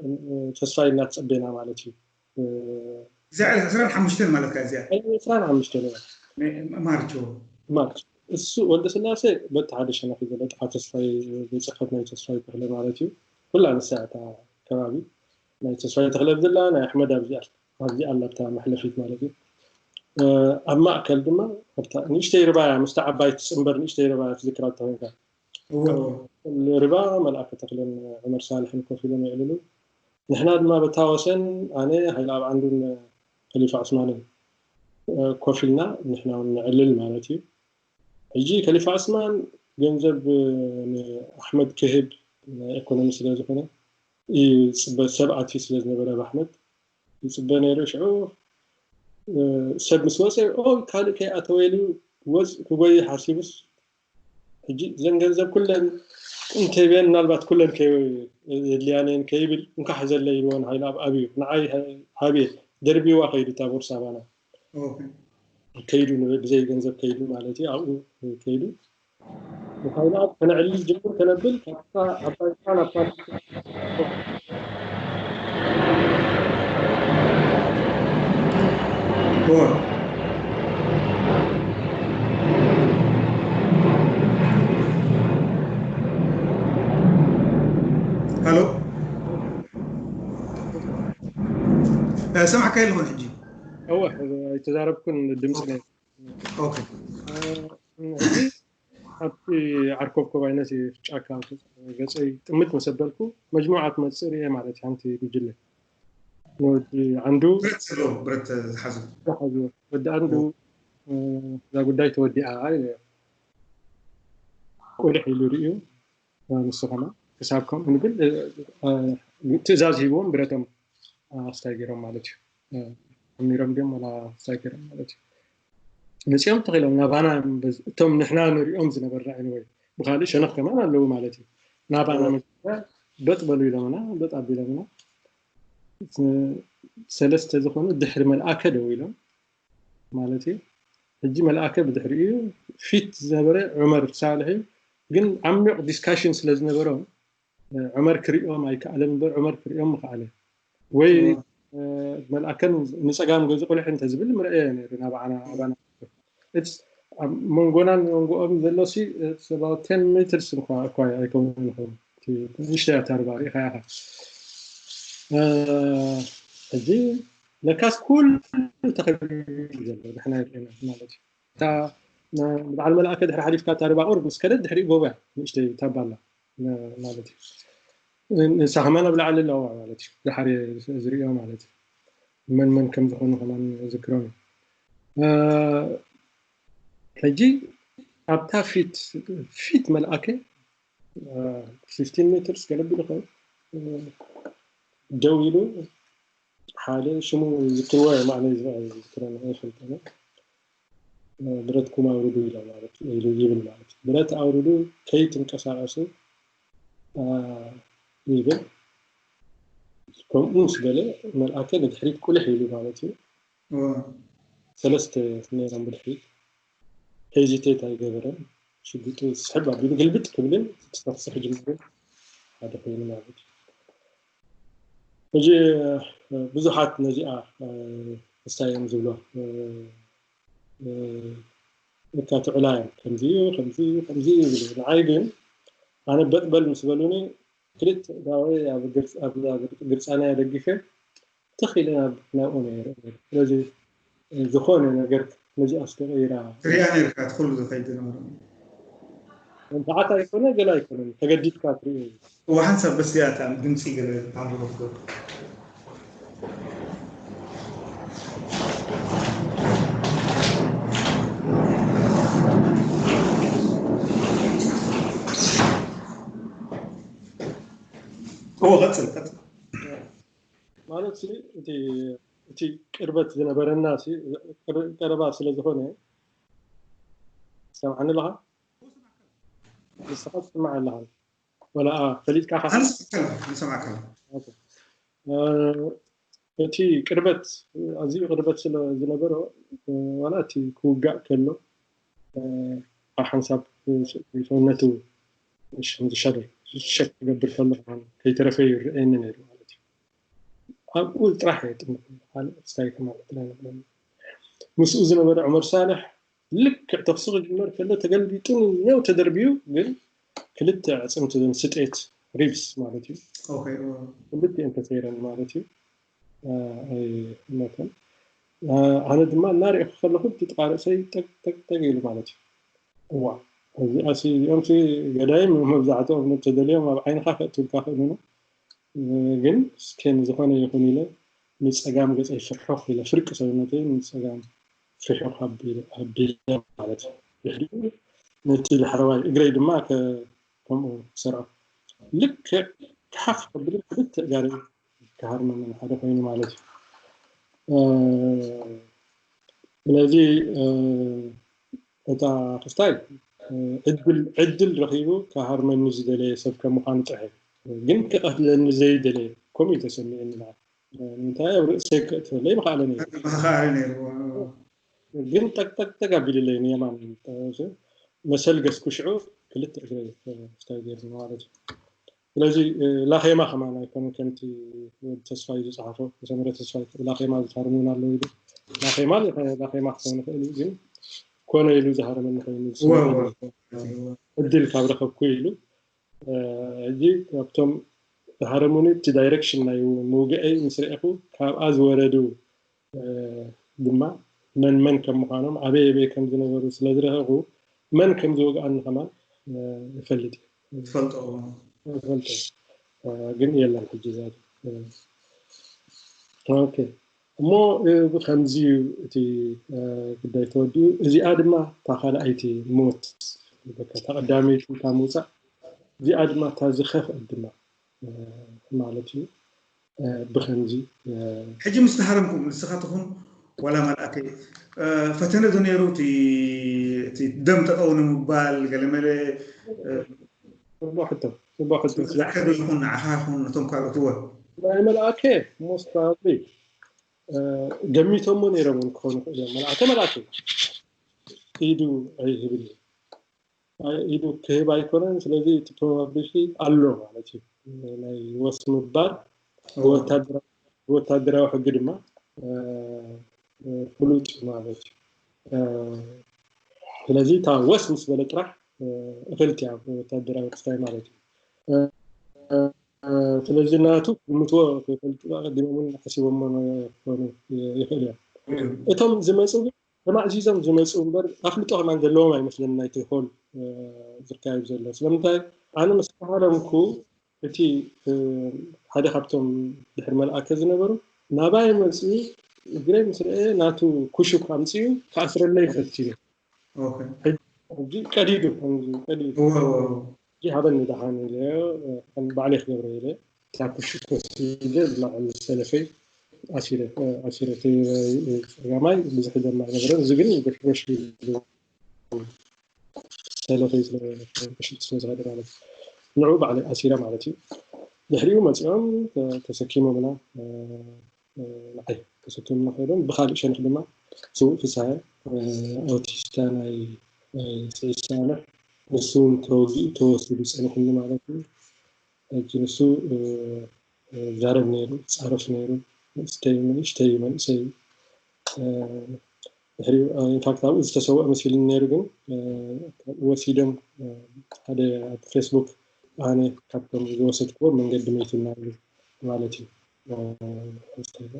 እ፣ ተስፋ ኢልና ትፀበና ማለት እዩ። እ፣ እዚኣ ዕለት ዕስራን ሓሙሽተን ማለት ከ እዚኣ ዕስራን ሓሙሽተን እያ። ማርች፣ እዎ። ማርች። እሱ ወልደ ስላሴ በቲ ሓደ ሸነኽ እዩ ዘሎ፣ ጥፋ ተስፋይ ቤት ጽሕፈት ናይ ተስፋይ ተኽለ ማለት እዩ። ኩላ ንሳ እታ ከባቢ ናይ ተስፋይ ተኽለ ኣብዚኣ፣ ናይ ኣሕመድ ኣብዚኣ፣ ኣብዚኣ ኣላ ኣብታ መሕለፊት ማለት እዩ። እ፣ ኣብ ማእከል ድማ ኣብታ ንእሽተይ ርባ እያ፣ ምስታ ዓባይ ትጽንበር ንእሽተይ ርባ እያ፣ ትዝክራ እንተኾይንካ። እዎ፣ እዎ። ርባ መልኣከ ተኽለን ዑመር ሳልሕን ኮፍ ኢሎም የዕልሉ። ንሕና ድማ በታ ወሰን ኣነ፣ ሃይለ ኣብ ዓንዱን ከሊፋ ዑስማንን፣ እ፣ ኮፍ ኢልና ንሕና እውን ነዕልል ማለት እዩ። ሕጂ ከሊፋ ዑስማን ገንዘብ፣ እ፣ ንኣሕመድ ክህብ ናይ ኢኮኖሚ ስለ ዝኾነ ይጽበ፣ ሰብ ኣትዩ ስለ ዝነበረ ኣብ ኣሕመድ ይጽበ ነይሩ። ሽዑ፣ እ፣ ሰብ ምስ ወጸ፣ ኦ፣ ካልእ ከይኣተወ ኢሉ ወጽ ክጎይ ሓሲቡስ፣ ሕጂ እዘን ገንዘብ ኩለን እንተይበን ምናልባት ኩለን ከይ-፣ የድልያነን ከይብል፣ እንካ ሕዘለይ ኢልዎ ንሃይለ ኣብ ኣብዩ፣ ንዓይ ሃብየ፣ ደርቢዋ ከይዱ እታ ቦርሳ ባና። ኦኬ። ከይዱ፣ ን-፣ ብዘይ ገንዘብ ከይዱ ማለት እዩ። ኣብኡ ከይዱ። ንሃይለ ኣብ ከነዕልል ጅምር ከነብል፣ ካብታ ዓባይ ጣን ኣብ ፓሊስ። እዎ። ሃሎ። እ፣ ሰማዕካ የለኹን ሕጂ። እወ፣ ኣይተዛረብኩን ድምፂ ኦኬ። ናይ ኦኬ። እ፣ ሕጂ ኣብቲ ዓርኮብኮብ ዓይነት ጫካ ገፀይ ጥምት ምስ ኣበልኩ መጅሙዓ ትመፅእ ርእየ ማለት እዩ። ሓንቲ ጉጅለ ንወዲ ዓንዱ ብረት ዘለዎ፣ ብረት ዝሓዙ። ዝሓዙ። ወዲ ዓንዱ፣ ኦ። እ፣ እዛ ጉዳይ ተወዲኣ ኢለ። ቁልሕ ኢሉ ርእዩ። ንሱ ኸማ ክሳብ ከምኡ ንብል፣ እ፣ እ፣ ትእዛዝ ሂብዎም ብረቶም ኣስታይ ገይሮም ማለት እዩ። እ፣ ኣሚሮም ድዮም ወላ ኣስታይ ገይሮም ማለት እዩ። መፂኦም ተኺሎም ናባና እቶም ንሕና ንሪኦም ዝነበርና፣ ኤኒወይ፣ ብኻልእ ሸነኽ ከማን ኣለዉ ማለት እዩ። ናባና ኦ። መፂኦም በጥ በሉ ኢሎምና፣ በጥ ኣቢሎምና። እ፣ ሰለስተ ዝኾኑ ድሕሪ መልኣከ ደው ኢሎም ማለት እዩ። ሕጂ መልኣከ ብድሕሪኡ ፊት ዝነበረ ዑመር ሳልሕ እዩ። ግን ዓሚቕ ዲስካሽን ስለ ዝነበሮም፣ ዑመር ክሪኦም ኣይከኣለን እምበር ዑመር ክሪኦም ምኸኣለ። ወይ፣ እዎ። እ፣ መልኣከን ንጸጋም ገዙ ቁልሕ እንተዝብል ምርኣየ ነይሩ ናባዓና፣ ኣባና። It's፣ ኣብ መንጎናን መንጎኦም ዘሎ ሲ፣ it's about ten meters እንኳ፣ እኳ ኣይከውንን ይኸውን። እቲ ንእሽተይ ኣታ ርባ ርኢኻ ኢኻ። እ፣ ሕጂ ለካስ ኩሉ ተኸቢቡ ዘሎ ንሕና ይርኤና ማለት እዩ። እታ፣ እ፣ ንበዓል መልኣከ ድሕሪ ሓሊፍካ እታ ርባ ቁሩብ ምስ ከደት ድሕሪኡ ጎቦ እያ፣ ንእሽተይ ታባ ኣላ፣ እ፣ ማለት እዩ። ንሳ ከማን ኣብ ላዕሊ ኣለዋ ማለት እዩ፣ ድሓር ዝርእዮ ማለት እዩ። መን መን ከም ዝኾኑ ከማን ዝክሮም እዩ። እ፣ ሕጂ ኣብታ ፊት፣ ፊት መልኣከ፣ እ፣ ፊፍቲን ሜትርስ ገለ ቢሉ ኾን፣ እ፣ ደው ኢሉ ሓደ ሽሙ ዝክርዎ ማዕነ ዝክረን ኣይፈልጥን። እ፣ ብረትኩም ኣውርዱ ኢሎ ማለት ኢሉ ይብል ማለት እዩ። ብረት ኣውርዱ ከይትንቀሳቐሱ፣ እ፣ ይብል። ከምኡ ምስ በለ መልኣከ ንድሕሪት ቁልሕ ኢሉ ማለት እዩ። እዎ። ሰለስተ ነይሮም ብድሕሪት። ሄዚቴት ኣይገበረን። ሽጉጡ ስሕብ ኣቢሉ ግልብጥ ክብልን ክተኩስ ክጅምርን ሓደ ኮይኑ ማለት እዩ። ሕጂ፣ እ፣ ብዙሓት ነዚኣ፣ እ፣ እንታይ እዮም ዝብሎ፣ እ፣ እ፣ እካ ትዕላ እዮም። ከምዚ እዩ፣ ከምዚ እዩ፣ ከምዚ እዩ ይብሉ። ንዓይ ግን ኣነ በጥበል ምስ በሉኒ ክልተ እዳወይ ኣብ ግርጽ-፣ ኣብ ግርጻናይ ኣደጊፈ ትኽ ኢለ ናብ፣ ናብኦም እየ ርእ። ስለዚ ዝኾነ ነገር ነዚኣ ዝተቐይራ ትሪኣ ነርካ፣ እቲ ኩሉ ዝኸይድ ዝነበረ። መንፈዓት ኣይኮነ፣ ገለ ኣይኮነን፣ ተገዲድካ ትሪኦ እዩ። እዋ፣ ሓንሳብ በስ እዚኣ እታ ድምፂ ገለ ታንብቦ። እዎ፣ ቀፅል፣ ቀፅል። ማለት ሲ፣ እቲ፣ እቲ ቅርበት ዝነበረና ሲ፣ ቅር-፣ ቀረባ ስለ ዝኾነ፣ ትሰምዓኒ ኣለኻ? ንስኻ ትስማዕ ኣለኻ? ወላ፣ ኣ፣ ፈሊጥካ ኻ? ኣነ ንሰማዕካ ኣለኹ፣ ንሰማዕካ ኣለኹ። ኦኬ። እ፣ እቲ ቅርበት ኣዝዩ ቅርበት ስለ ዝነበሮ ዋላ እቲ ክውጋእ ከሎ ሓንሳብ ሰውነቱ ዝሻደር ሸክ ክገብር ከሎ ከይተረፈ ይረአየኒ ነይሩ ማለት እዩ። ኣብኡ ጥራሕ እየ ጥምት ካልእ ስታይ ከማለት ኣይነበረኒ። ምስኡ ዝነበረ ዑመር ሳልሕ ልክዕ ተኽሲ ክጅመር ከሎ ተገልቢጡ ኔው ተደርቢዩ ግን ክልተ ኣዕፅምቲ ስጤት ሪብስ ማለት እዩ። ክልቲኤን ተሰይረን ማለት እዩ። መተን ኣነ ድማ እናሪእኩ ከለኹ እቲ ጥቓ ርእሰይ ጠግ ጠግ ጠግ ኢሉ ማለት እዩ። እዋ እዚኣሲ እዚኦም ገዳይም መብዛሕትኦም ተደልዮም ኣብ ዓይንኻ ከእትውልካ ክእልኑ ግን እስከ ንዝኾነ ይኹን ኢለ ንፀጋም ገፀይ ፍርሑኽ ኢለ ፍርቂ ሰብነተይ ንፀጋም ፍርሑኽ ኣቢለ ማለት እዩ። ድሕሪኡ ነቲ ዳሕረዋይ እግረይ ድማ ከምኡ ክሰርዖ ልክዕ ክሓፍ ከብል ክልተ እጋረይ ክሃርመኒ ሓደ ኮይኑ ማለት እዩ። ስለዚ እታ ክስታይ ዕድል ረኺቡ ክሃርመኒ ዝደለየ ሰብ ከም ምዃኑ ጥራሕ ግን ክቐትለኒ ዘይደለየ ከምኡ እዩ ተሰሚዑኒ። እንታይ ኣብ ርእሰይ ከእትወለይ ምኽኣለ ነይሩ። ግን ጠቅጠቅጠቅ ኣቢልለይ ንየማን መሰል ገስኩ ሽዑ ክልተ እግረይ ክስታይ ገይሩ ማለት እዩ። ስለዚ ላኼማ ከማን ኣይኮነ ከምቲ ወዲ ተስፋይ ዝፀሓፎ ሰመረ ተስፋይ ላኼማ ዝሃርሙን ኣለዉ ኢሉ ላኼማ ላኼማ ክኸውን ይኽእል እዩ ግን ኮነ ኢሉ ዝሃረመኒ ኮይኑ እድል ካብ ረኸብኩ ኢሉ ሕጂ ካብቶም ዝሃረሙኒ እቲ ዳይሬክሽን ናይ ምውግዐይ ምስ ርኤኹ ካብኣ ዝወረዱ ድማ መን መን ከም ምዃኖም ኣበይ ኣበይ ከም ዝነበሩ ስለ ዝረኸኹ መን ከም ዝወግኣኒ ከማን ይፈልጥ እፈልጦ ግን የለን ሕጂ ዛት ኦኬ እሞ ብከምዚ እዩ እቲ ጉዳይ ተወዲኡ። እዚኣ ድማ እታ ካልኣይቲ ሞት እታ ቀዳመይቲ እታ ምውፃእ እዚኣ ድማ እታ ዝኸፍአት ድማ ማለት እዩ። ብከምዚ ሕጂ ምስ ተሃረምኩም ንስኻ ትኹን ዋላ መልኣከ ፈተነ ዶ ነይሩ? እቲ ደም ጠጠው ንምባል ገለመለ ፅቡቅ ሕቶ፣ ፅቡቅ ሕቶ። ይኹን ንዓኻ ይኹን ነቶም ካልኦት እወ ናይ መልኣከ most probably ገሚቶሞ ነይሮም እውን ክኾኑ ይኽእል እዮም። መልኣከ መልኣከ ኢዱ ኣይህብን እዩ። ኢዱ ክህብ ኣይኮነን። ስለዚ እቲ probability ኣሎ ማለት እዩ። ናይ ወስ ምባል ብወታደራዊ ሕጊ ድማ ፍሉጥ ማለት እዩ። ስለዚ እታ ወስ ምስ በለ ጥራሕ እኽልቲ ኣብ ወታደራዊ ክስታይ ማለት እዩ። ስለዚ ናቱ ግምትዎ ክፈልጡ ኣቐዲሞም እውን ሓሲቦሞ ክኾኑ ይኽእል እዮም። እቶም ዝመፁ ግን ተማእዚዞም ዝመፁ እምበር ኣፍልጦ ከማን ዘለዎም ኣይመስለኒ ናይቲ ሆል ዝካየድ ዘሎ። ስለምንታይ ኣነ ምስ ተሃረምኩ እቲ ሓደ ካብቶም ድሕሪ መልኣከ ዝነበሩ ናባይ መፅኡ እግረይ ምስ ረአ ናቱ ኩሹክ ኣምፅኡ ክኣስረለይ ፈቲኑ። ሕጂ ቀዲዱ ቀዲዱ ሕጂ ሃበኒ ደሓን ኢለዮ ባዕለይ ክገብረ ኢለ እታ ኩሹክ ወሲደ ብላዕሊ ሰለፈይ ኣሲረ ኣሲረ እቲ ፀጋማይ ብዙሕ ደማ ኣይነበረን። እዚ ግን ገሽገሽ ኢሉ ሰለፈይ ስለሽልቲ ስለዝኸደ ማለት እዩ። ንዑ ባዕለይ ኣሲረ ማለት እዩ። ድሕሪኡ መፂኦም ተሰኪሞምና ንዓይ ተሰኪሞምና ከይዶም ብካሊእ ሸነክ ድማ ስውእ ፍስሃ ኣውቲስታ ናይ ስዒድ ሳልሕ ንሱ እውን ተወጊኡ ተወሲዱ ፀኒሕኒ ማለት እዩ። ሕጂ ንሱ ዛረብ ነይሩ ፃረፍ ነይሩ ንእሽተይ መንእሰይ እዩ። ድሕሪኡ ኢንፋክት ኣብኡ ዝተሰወአ መሲሉኒ ነይሩ ግን ወሲዶም ሓደ ኣብ ፌስቡክ ኣነ ካብቶም ዝወሰድክዎ መንገዲ መይቱና ማለት እዩ።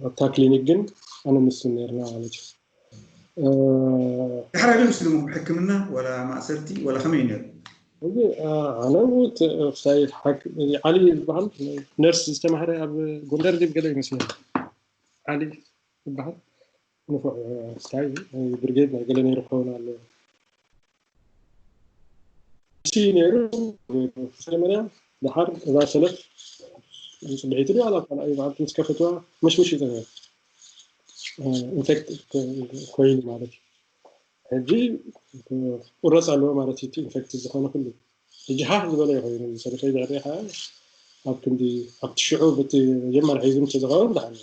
ኣብታ ክሊኒክ ግን ኣነ ምስን ነርና ማለት እዩ። ድሕራይ ዶ ምስልሙ ሕክምና ወላ ማእሰርቲ ወላ ከመይ ነሩ? እዚ ኣነ ውት ሳይ ዓሊ ዝበሃል ነርስ ዝተማህረ ኣብ ጎንደር ድብ ገለ ይመስለኒ ዓሊ ዝበሃል ንፉዕ ስታይ ብርጌድ ናይ ገለ ነይሩ ክኸውን ኣለዎ። እሲ ነይሩ መጀመርያ ድሓር እዛ ሰለፍ ፅብሒቲ ዶ ኣላ ካልኣይ በዓልቲ ምስ ከፈትዋ መሽመሽ እዩ ፀኒሑ ኢንፌክት ኮይኑ ማለት እዩ። ሕጂ ቁረፅ ኣለዎ ማለት እዩ። ኢንፌክት ዝኾነ ኩሉ ሕጂ ሃህ ዝበለ ኮይኑ ዝሰለፈይ ድሕሪ ከዓ ኣብ ክንዲ ኣብቲ ሽዑ በቲ መጀመርያ ሒዙ እንተዝኸውን ደሓን፣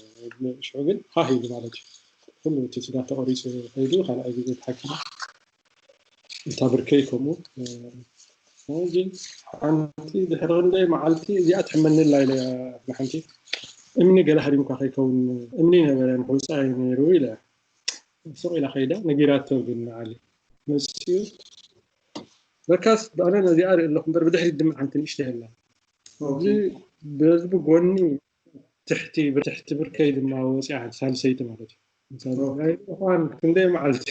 ሽዑ ግን ሃህ ኢሉ ማለት እዩ። ኩሉ እቲ ስጋ ተቆሪፁ ከይዱ ካልኣይ ግዜ ተሓኪሙ እታ ብርከይ ከምኡ። ሕጂ ሓንቲ ድሕሪ ክንደይ መዓልቲ እዚኣ ትሕመኒ ኣላ ኢለ ንሓንቲ እምኒ ገለ ሃዲምካ ከይከውን፣ እምኒ ነበረ ንሕውፃ እዩ ነይሩ ኢለ። ስቕ ኢላ ከይዳ ነጊራቶ ግን ንዓሊ መፅኡ። በካስ ኣነ ነዚኣ ርኢ ኣለኹ እምበር ብድሕሪት ድማ ሓንቲ ንእሽተይ ኣላ። እዚ በዚ ብጎኒ ትሕቲ ብትሕቲ ብርከይ ድማ ወፂኣ ሓንቲ ሳልሰይቲ ማለት እዩ። እኳን ክንደይ መዓልቲ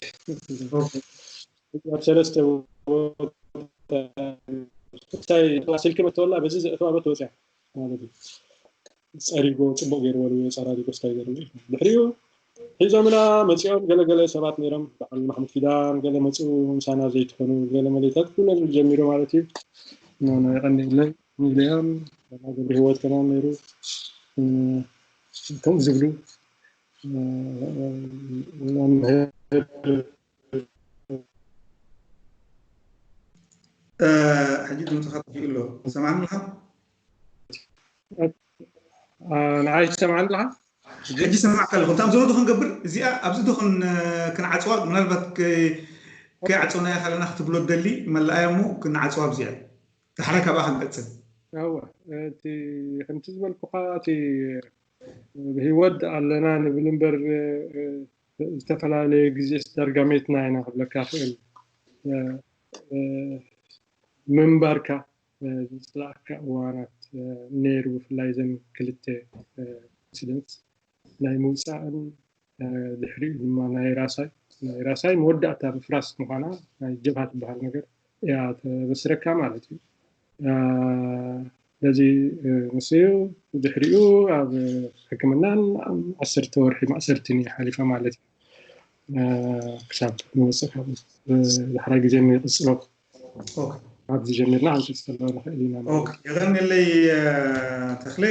ኣብ ሰለስተ ስልኪ መተወላ በዚ ዘእተዋበት ወፂኣ ማለት እዩ። ፀሪጎ ፅቡቅ ገይርዎ ፀራሪጎ ስታይ ገይሩ ድሕሪኡ ሒዞምና መፂኦም ገለገለ ሰባት ነይሮም። በዓል ማሕሙድ ኪዳን ገለ መፅኡ ምሳና ዘይትኾኑ ገለ መለይታት ኩለን ጀሚሩ ማለት እዩ። ናይ ቀኒ ኢለይ ሚልያም ገብሪ ህይወት ከማን ነይሩ። ከምኡ ዝብሉ መምህር ሕጂ ድምፅኻ ጠፊኡ ኣሎ። ሰማዕኒ ኣለኻ? ንዓይ ትሰምዓኒ ኣለኻ? ሕጂ ሰማዕካ ኣለኹ። እንታም ዘሎ ዶ ክንገብር እዚኣ ኣብዚ ዶ ክን- ክንዓፅዋ ምናልባት ከ- ከይዓፀውናያ ከለና ክትብሎ ደሊ መላኣያ እሞ ክንዓፅዋ ኣብዚኣ ዳሕራይ ካብኣ ክንቀፅል። እወ እቲ ከምቲ ዝበልኩኻ እቲ ብህይወት ኣለና ንብል እምበር ዝተፈላለየ ግዜ ዳርጋ ሜትና ኢና ክብለካ ክእል ምንባርካ ዝፅላእካ እዋናት ነይሩ ብፍላይ ዘን ክልተ ኢንሲደንትስ ናይ ምውፃእን ድሕሪኡ ድማ ናይ ራሳይ ናይ ራሳይ መወዳእታ ምፍራስ ምዃና ናይ ጀብሃ ትበሃል ነገር እያ ተበስረካ ማለት እዩ። ስለዚ ንሱ ድሕሪኡ ኣብ ሕክምናን ዓሰርተ ወርሒ ማእሰርትን እየ ሓሊፈ ማለት እዩ። ክሳብ ንወፅእ ካብኡ ዳሕራይ ግዜ ንቕፅሎ ኣብዚ ጀሚርና ክንቅፅሎ ንኽእል ኢና። የቐንየለይ ተኽለ፣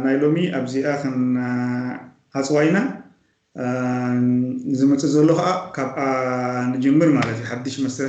ናይ ሎሚ ኣብዚኣ ክንዓፅዋ ኢና። ዝመፅእ ዘሎ ከዓ ካብኣ ንጅምር ማለት እዩ። ሓድሽ መስተ